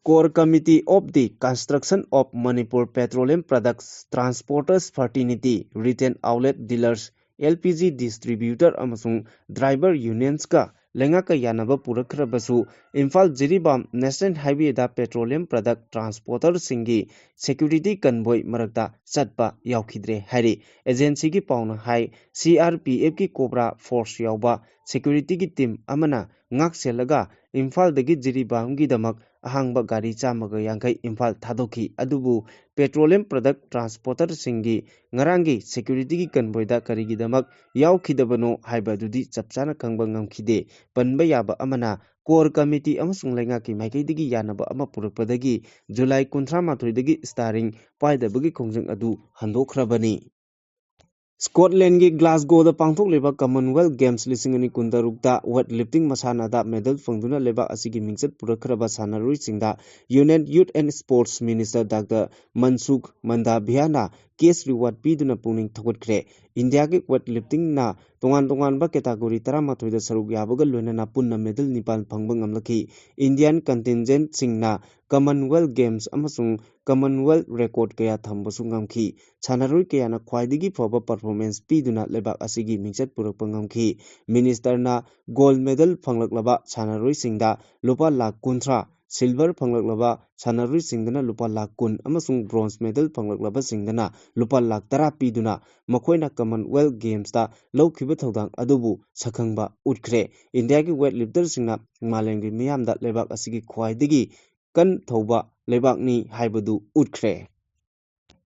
Core Committee of the Construction of Manipur Petroleum Products Transporters Fraternity, Retail Outlet Dealers, L P G Distributor ꯑꯃꯁꯨꯡ Driver Unionsꯀ ꯂꯩꯉꯥꯛꯀ ꯌꯥꯅꯕ ꯄꯨꯔꯛꯈ꯭ꯔꯕꯁꯨ, Imphal Jiribam National Highwayꯗ petroleum product transporterꯁꯤꯡꯒꯤ security convoy ꯃꯔꯛꯇ ꯆꯠꯄ ꯌꯥꯎꯈꯤꯗ꯭ꯔꯦ ꯍꯥꯏꯔꯤ꯫ ꯑꯦꯖꯦꯟꯁꯤꯒꯤ ꯄꯥꯎꯅ ꯍꯥꯏ, ꯁꯤ ꯑꯥꯔ ꯄꯤ ꯑꯦꯐꯀꯤ ꯀꯣꯕ꯭ꯔꯥ ꯐꯣꯔꯁ ꯌꯥꯎꯕ securityꯒꯤ team ꯑꯃꯅ ꯉꯥꯛ ꯁꯦꯜꯂꯒ ꯏꯝꯐꯥꯜꯗꯒꯤ ꯖꯤꯔꯤꯕꯥꯝꯒꯤꯗꯃꯛ ꯑꯍꯥꯡꯕ ꯒꯥꯔꯤ ꯆꯥꯝꯃꯒ ꯌꯥꯡꯈꯩ ꯏꯝꯐꯥꯜ ꯊꯥꯗꯣꯛꯈꯤ꯫ ꯑꯗꯨꯕꯨ petroleum product transporterꯁꯤꯡꯒꯤ ꯉꯔꯥꯡꯒꯤ securityꯒꯤ convoyꯗ ꯀꯔꯤꯒꯤꯗꯃꯛ ꯌꯥꯎꯈꯤꯗꯕꯅꯣ ꯍꯥꯏꯕ ꯑꯗꯨꯗꯤ ꯆꯞ ꯆꯥꯅ ꯈꯪꯕ ꯉꯝꯈꯤꯗꯦ꯫ ꯄꯟꯕ ꯌꯥꯕ ꯑꯃꯅ, core committee ꯑꯃꯁꯨꯡ ꯂꯩꯉꯥꯛꯀꯤ ꯃꯥꯏꯀꯩꯗꯒꯤ ꯌꯥꯅꯕ ꯑꯃ ꯄꯨꯔꯛꯄꯗꯒꯤ ꯖꯨꯂꯥꯏ ꯀꯨꯟꯊ꯭ꯔꯥ ꯃꯥꯊꯣꯏꯗꯒꯤ starring ꯄꯥꯏꯗꯕꯒꯤ ꯈꯣꯡꯖꯪ ꯑꯗꯨ ꯍꯟꯗꯣꯛꯈ꯭ꯔꯕꯅꯤ꯫ ꯁ꯭ꯀꯣꯠꯂꯦꯟꯒꯤ ꯒ꯭ꯂꯥꯁꯒꯣꯗ ꯄꯥꯡꯊꯣꯛꯂꯤꯕ Commonwealth Games ꯂꯤꯁꯤꯡ ꯑꯅꯤ ꯀꯨꯟꯇꯔꯨꯛꯇ weight lifting ꯃꯁꯥꯟꯅꯗ medal ꯐꯪꯗꯨꯅ ꯂꯩꯕꯥꯛ ꯑꯁꯤꯒꯤ ꯃꯤꯡꯆꯠ ꯄꯨꯔꯛꯈ꯭ꯔꯕ ꯁꯥꯟꯅꯔꯣꯏꯁꯤꯡꯗ Union Youth and Sports Minister Doctor ꯃꯟꯁꯨꯈ ꯃꯟꯗꯥꯚꯤꯌꯥꯅ cash reward ꯄꯤꯗꯨꯅ ꯄꯨꯛꯅꯤꯡ ꯊꯧꯒꯠꯈ꯭ꯔꯦ꯫ ꯏꯟꯗꯤꯌꯥꯒꯤ weight liftingꯅ ꯇꯣꯉꯥꯟ ꯇꯣꯉꯥꯟꯕ category ꯇꯔꯥꯃꯥꯊꯣꯏꯗ ꯁꯔꯨꯛ ꯌꯥꯕꯒ ꯂꯣꯏꯅꯅ ꯄꯨꯟꯅ medal ꯅꯤꯄꯥꯟ ꯐꯪꯕ ꯉꯝꯂꯛꯈꯤ꯫ Indian contingentꯁꯤꯡꯅ Commonwealth Games ꯑꯃꯁꯨꯡ Commonwealth record ꯀꯌꯥ ꯊꯝꯕꯁꯨ ꯉꯝꯈꯤ꯫ ꯁꯥꯟꯅꯔꯣꯏ ꯀꯌꯥꯅ ꯈ꯭ꯋꯥꯏꯗꯒꯤ ꯐꯕ performance ꯄꯤꯗꯨꯅ ꯂꯩꯕꯥꯛ ꯑꯁꯤꯒꯤ ꯃꯤꯡꯆꯠ ꯄꯨꯔꯛꯄ ꯉꯝꯈꯤ꯫ Ministerꯅ gold medal ꯐꯪꯂꯛꯂꯕ ꯁꯥꯟꯅꯔꯣꯏꯁꯤꯡꯗ ꯂꯨꯄꯥ ꯂꯥꯈ ꯀꯨꯟꯊ꯭ꯔꯥ, silver ꯐꯪꯂꯛꯂꯕ ꯁꯥꯟꯅꯔꯣꯏꯁꯤꯡꯗꯅ ꯂꯨꯄꯥ ꯂꯥꯈ ꯀꯨꯟ ꯑꯃꯁꯨꯡ bronze medal ꯐꯪꯂꯛꯂꯕꯁꯤꯡꯗꯅ ꯂꯨꯄꯥ ꯂꯥꯈ ꯇꯔꯥ ꯄꯤꯗꯨꯅ ꯃꯈꯣꯏꯅ Commonwealth Gamesꯇ ꯂꯧꯈꯤꯕ ꯊꯧꯗꯥꯡ ꯑꯗꯨꯕꯨ ꯁꯛꯈꯪꯕ ꯎꯠꯈ꯭ꯔꯦ꯫ ꯏꯟꯗꯤꯌꯥꯒꯤ weight lifterꯁꯤꯡꯅ ꯃꯥꯂꯦꯝꯒꯤ ꯃꯤꯌꯥꯝꯗ ꯂꯩꯕꯥꯛ ꯑꯁꯤꯒꯤ ꯈ꯭ꯋꯥꯏꯗꯒꯤ ꯀꯟ ꯊꯧꯕ ꯂꯩꯕꯥꯛꯅꯤ ꯍꯥꯏꯕꯗꯨ ꯎꯠꯈ꯭ꯔꯦ꯫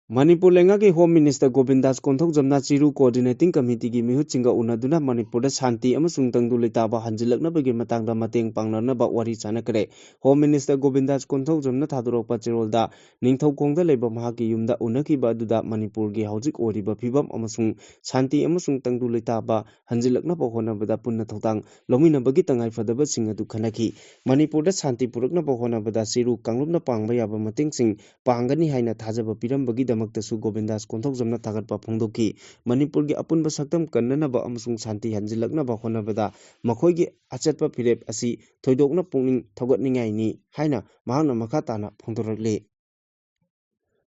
ꯃꯅꯤꯄꯨꯔ ꯂꯩꯉꯥꯛꯀꯤ Home Minister ꯒꯣꯕꯤꯟꯗꯥꯁ ꯀꯣꯟꯊꯧꯖꯝꯅ ꯆꯤꯔꯨ Coordinating Committeeꯒꯤ ꯃꯤꯍꯨꯠꯁꯤꯡꯒ ꯎꯅꯗꯨꯅ ꯃꯅꯤꯄꯨꯔꯗ ꯁꯥꯟꯇꯤ ꯑꯃꯁꯨꯡ ꯇꯪꯗꯨ ꯂꯩꯇꯥꯕ ꯍꯟꯖꯤꯜꯂꯛꯅꯕꯒꯤ ꯃꯇꯥꯡꯗ ꯃꯇꯦꯡ ꯄꯥꯡꯅꯅꯕ ꯋꯥꯔꯤ ꯁꯥꯟꯅꯈ꯭ꯔꯦ꯫ Home Minister ꯒꯣꯕꯤꯟꯗꯥꯁ ꯀꯣꯟꯊꯧꯖꯝꯅ ꯊꯥꯗꯣꯔꯛꯄ ꯆꯦꯔꯣꯜꯗ ꯅꯤꯡꯊꯧꯈꯣꯡꯗ ꯂꯩꯕ ꯃꯍꯥꯛꯀꯤ ꯌꯨꯝꯗ ꯎꯅꯈꯤꯕ ꯑꯗꯨꯗ ꯃꯅꯤꯄꯨꯔꯒꯤ ꯍꯧꯖꯤꯛ ꯑꯣꯏꯔꯤꯕ ꯐꯤꯕꯝ ꯑꯃꯁꯨꯡ ꯁꯥꯟꯇꯤ ꯑꯃꯁꯨꯡ ꯇꯪꯗꯨ ꯂꯩꯇꯥꯕ ꯍꯟꯖꯤꯜꯂꯛꯅꯕ ꯍꯣꯠꯅꯕꯗ ꯄꯨꯟꯅ ꯊꯧꯗꯥꯡ ꯂꯧꯃꯤꯟꯅꯕꯒꯤ ꯇꯉꯥꯏꯐꯗꯕꯁꯤꯡ ꯑꯗꯨ ꯈꯟꯅꯈꯤ꯫ ꯃꯅꯤꯄꯨꯔꯗ ꯁꯥꯟꯇꯤ ꯄꯨꯔꯛꯅꯕ ꯍꯣꯠꯅꯕꯗ ꯆꯤꯔꯨ ꯀꯥꯡꯂꯨꯞꯅ ꯄꯥꯡꯕ ꯌꯥꯕ ꯃꯇꯦꯡꯁꯤꯡ ꯄꯥꯡꯒꯅꯤ ꯍꯥꯏꯅ ꯊꯥꯖꯕ ꯄꯤꯔꯝꯕꯒꯤꯗꯃꯛꯇꯁꯨ ꯒꯣꯕꯤꯟꯗꯥꯁ ꯀꯣꯟꯊꯧꯖꯝꯅ ꯊꯥꯒꯠꯄ ꯐꯣꯡꯗꯣꯛꯈꯤ꯫ ꯃꯅꯤꯄꯨꯔꯒꯤ ꯑꯄꯨꯟꯕ ꯁꯛꯇꯝ ꯀꯟꯅꯅꯕ ꯑꯃꯁꯨꯡ ꯁꯥꯟꯇꯤ ꯍꯟꯖꯤꯜꯂꯛꯅꯕ ꯍꯣꯠꯅꯕꯗ ꯃꯈꯣꯏꯒꯤ ꯑꯆꯠꯄ ꯐꯤꯔꯦꯞ ꯑꯁꯤ ꯊꯣꯏꯗꯣꯛꯅ ꯄꯨꯛꯅꯤꯡ ꯊꯧꯒꯠꯅꯤꯡꯉꯥꯏꯅꯤ ꯍꯥꯏꯅ ꯃꯍꯥꯛꯅ ꯃꯈꯥ ꯇꯥꯅ ꯐꯣꯡꯗꯣꯔꯛꯂꯤ꯫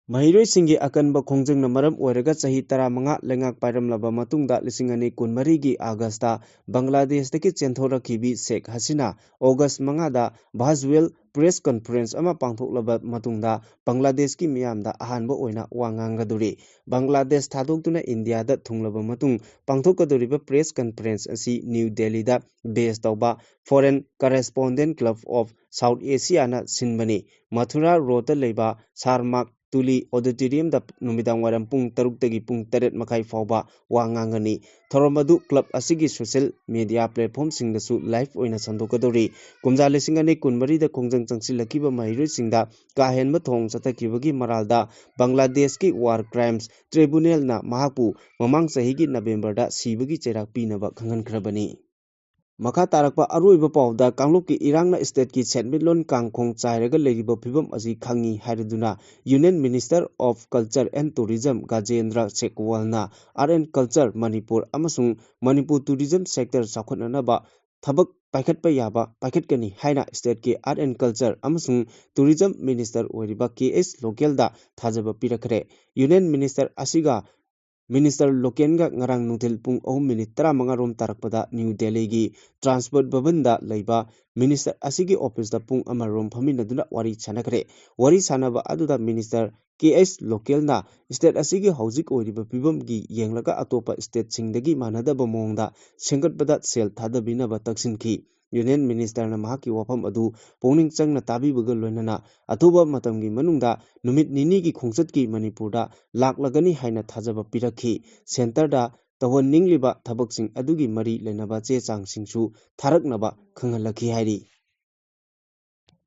ꯃꯍꯩꯔꯣꯏꯁꯤꯡꯒꯤ ꯑꯀꯟꯕ ꯈꯣꯡꯖꯪꯅ ꯃꯔꯝ ꯑꯣꯏꯔꯒ ꯆꯍꯤ ꯇꯔꯥꯃꯉꯥ ꯂꯩꯉꯥꯛ ꯄꯥꯏꯔꯝꯂꯕ ꯃꯇꯨꯡꯗ ꯂꯤꯁꯤꯡ ꯑꯅꯤ ꯀꯨꯟꯃꯔꯤꯒꯤ ꯑꯥꯒꯁꯇ ꯕꯪꯒ꯭ꯂꯥꯗꯦꯁꯇꯒꯤ ꯆꯦꯟꯊꯣꯔꯛꯈꯤꯕꯤ ꯁꯦꯈ ꯍꯁꯤꯅꯥ ꯑꯣꯒꯁ ꯃꯉꯥꯗ ꯚꯔꯆꯨꯋꯦꯜ press conference ꯑꯃ ꯄꯥꯡꯊꯣꯛꯂꯕ ꯃꯇꯨꯡꯗ ꯕꯪꯒ꯭ꯂꯥꯗꯦꯁꯀꯤ ꯃꯤꯌꯥꯝꯗ ꯑꯍꯥꯟꯕ ꯑꯣꯏꯅ ꯋꯥ ꯉꯥꯡꯒꯗꯧꯔꯤ꯫ ꯕꯪꯒ꯭ꯂꯥꯗꯦꯁ ꯊꯥꯗꯣꯛꯇꯨꯅ ꯏꯟꯗꯤꯌꯥꯗ ꯊꯨꯡꯂꯕ ꯃꯇꯨꯡ ꯄꯥꯡꯊꯣꯛꯀꯗꯧꯔꯤꯕ press conference ꯑꯁꯤ ꯅ꯭ꯌꯨ ꯗꯦꯜꯂꯤꯗ base ꯇꯧꯕ Foreign Correspondent Club of South Asiaꯅ ꯁꯤꯟꯕꯅꯤ꯫ Mathura ꯔꯣꯗꯇ ꯂꯩꯕ ꯁꯥꯔꯃꯥꯛ ꯇꯨꯂꯤ Auditoriumꯗ ꯅꯨꯃꯤꯗꯥꯡ ꯋꯥꯏꯔꯝ ꯄꯨꯡ ꯇꯔꯨꯛꯇꯒꯤ ꯄꯨꯡ ꯇꯔꯦꯠ ꯃꯈꯥꯏ ꯐꯥꯎꯕ ꯋꯥ ꯉꯥꯡꯒꯅꯤ꯫ ꯊꯧꯔꯝ ꯑꯗꯨ club ꯑꯁꯤꯒꯤ social media platformꯁꯤꯡꯗꯁꯨ live ꯑꯣꯏꯅ ꯁꯟꯗꯣꯛꯀꯗꯧꯔꯤ꯫ ꯀꯨꯝꯖꯥ ꯂꯤꯁꯤꯡ ꯑꯅꯤ ꯀꯨꯟꯃꯔꯤꯗ ꯈꯣꯡꯖꯪ ꯆꯪꯁꯤꯜꯂꯛꯈꯤꯕ ꯃꯍꯩꯔꯣꯏꯁꯤꯡꯗ ꯀꯥ ꯍꯦꯟꯕ ꯊꯧꯑꯣꯡ ꯆꯠꯊꯈꯤꯕꯒꯤ ꯃꯔꯥꯜꯗ ꯕꯪꯒ꯭ꯂꯥꯗꯦꯁꯀꯤ War Crimes Tribunalꯅ ꯃꯍꯥꯛꯄꯨ ꯃꯃꯥꯡ ꯆꯍꯤꯒꯤ ꯅꯕꯦꯝꯕꯔꯗ ꯁꯤꯕꯒꯤ ꯆꯩꯔꯥꯛ ꯄꯤꯅꯕ ꯈꯪꯍꯟꯈ꯭ꯔꯕꯅꯤ꯫ ꯃꯈꯥ ꯇꯥꯔꯛꯄ ꯑꯔꯣꯏꯕ ꯄꯥꯎꯗ, ꯀꯥꯡꯂꯨꯞꯀꯤ ꯏꯔꯥꯡꯅ stateꯀꯤ ꯁꯦꯟꯃꯤꯠꯂꯣꯟ ꯀꯥꯡꯈꯣꯡ ꯆꯥꯏꯔꯒ ꯂꯩꯔꯤꯕ ꯐꯤꯕꯝ ꯑꯁꯤ ꯈꯪꯉꯤ ꯍꯥꯏꯔꯗꯨꯅ Union Minister of Culture and Tourism ꯒꯖꯦꯟꯗ꯭ꯔ ꯁꯦꯈꯋꯜꯅ Art and Culture Manipur ꯑꯃꯁꯨꯡ ꯃꯅꯤꯄꯨꯔ tourism sector ꯆꯥꯎꯈꯠꯅꯅꯕ ꯊꯕꯛ ꯄꯥꯏꯈꯠꯄ ꯌꯥꯕ ꯄꯥꯏꯈꯠꯀꯅꯤ ꯍꯥꯏꯅ stateꯀꯤ Art and Culture ꯑꯃꯁꯨꯡ Tourism Minister ꯑꯣꯏꯔꯤꯕ ꯀꯦ ꯑꯦꯁ ꯂꯣꯀꯦꯜꯗ ꯊꯥꯖꯕ ꯄꯤꯔꯛꯈ꯭ꯔꯦ꯫ Union Minister ꯑꯁꯤꯒ Minister ꯂꯣꯀꯦꯜꯒ ꯉꯔꯥꯡ ꯅꯨꯡꯊꯤꯜ ꯄꯨꯡ ꯑꯍꯨꯝ ꯃꯤꯅꯤꯠ ꯇꯔꯥꯃꯉꯥ ꯔꯣꯝ ꯇꯥꯔꯛꯄꯗ ꯅ꯭ꯌꯨ ꯗꯦꯜꯂꯤꯒꯤ ꯇ꯭ꯔꯥꯟꯁꯄꯣꯔꯠ ꯚꯕꯟꯗ ꯂꯩꯕ Minister ꯑꯁꯤꯒꯤ officeꯇ ꯄꯨꯡ ꯑꯃ ꯔꯣꯝ ꯐꯝꯃꯤꯟꯅꯗꯨꯅ ꯋꯥꯔꯤ ꯁꯥꯟꯅꯈ꯭ꯔꯦ꯫ ꯋꯥꯔꯤ ꯁꯥꯟꯅꯕ ꯑꯗꯨꯗ Minister ꯀꯦ ꯑꯦꯁ ꯂꯣꯀꯦꯜꯅ state ꯑꯁꯤꯒꯤ ꯍꯧꯖꯤꯛ ꯑꯣꯏꯔꯤꯕ ꯐꯤꯕꯝꯒꯤ ꯌꯦꯡꯂꯒ ꯑꯇꯣꯞꯄ stateꯁꯤꯡꯗꯒꯤ ꯃꯥꯟꯅꯗꯕ ꯃꯑꯣꯡꯗ ꯁꯦꯝꯒꯠꯄꯗ ꯁꯦꯜ ꯊꯥꯗꯕꯤꯅꯕ ꯇꯛꯁꯤꯟꯈꯤ꯫ Union Ministerꯅ ꯃꯍꯥꯛꯀꯤ ꯋꯥꯐꯝ ꯑꯗꯨ ꯄꯨꯛꯅꯤꯡ ꯆꯪꯅ ꯇꯥꯕꯤꯕꯒ ꯂꯣꯏꯅꯅ ꯑꯊꯨꯕ ꯃꯇꯝꯒꯤ ꯃꯅꯨꯡꯗ ꯅꯨꯃꯤꯠ ꯅꯤꯅꯤꯒꯤ ꯈꯣꯡꯆꯠꯀꯤ ꯃꯅꯤꯄꯨꯔꯗ ꯂꯥꯛꯂꯒꯅꯤ ꯍꯥꯏꯅ ꯊꯥꯖꯕ ꯄꯤꯔꯛꯈꯤ꯫ Centreꯗ ꯇꯧꯍꯟꯅꯤꯡꯂꯤꯕ ꯊꯕꯛꯁꯤꯡ ꯑꯗꯨꯒꯤ ꯃꯔꯤ ꯂꯩꯅꯕ ꯆꯦ ꯆꯥꯡꯁꯤꯡꯁꯨ ꯊꯥꯔꯛꯅꯕ ꯈꯪꯍꯜꯂꯛꯈꯤ ꯍꯥꯏꯔꯤ꯫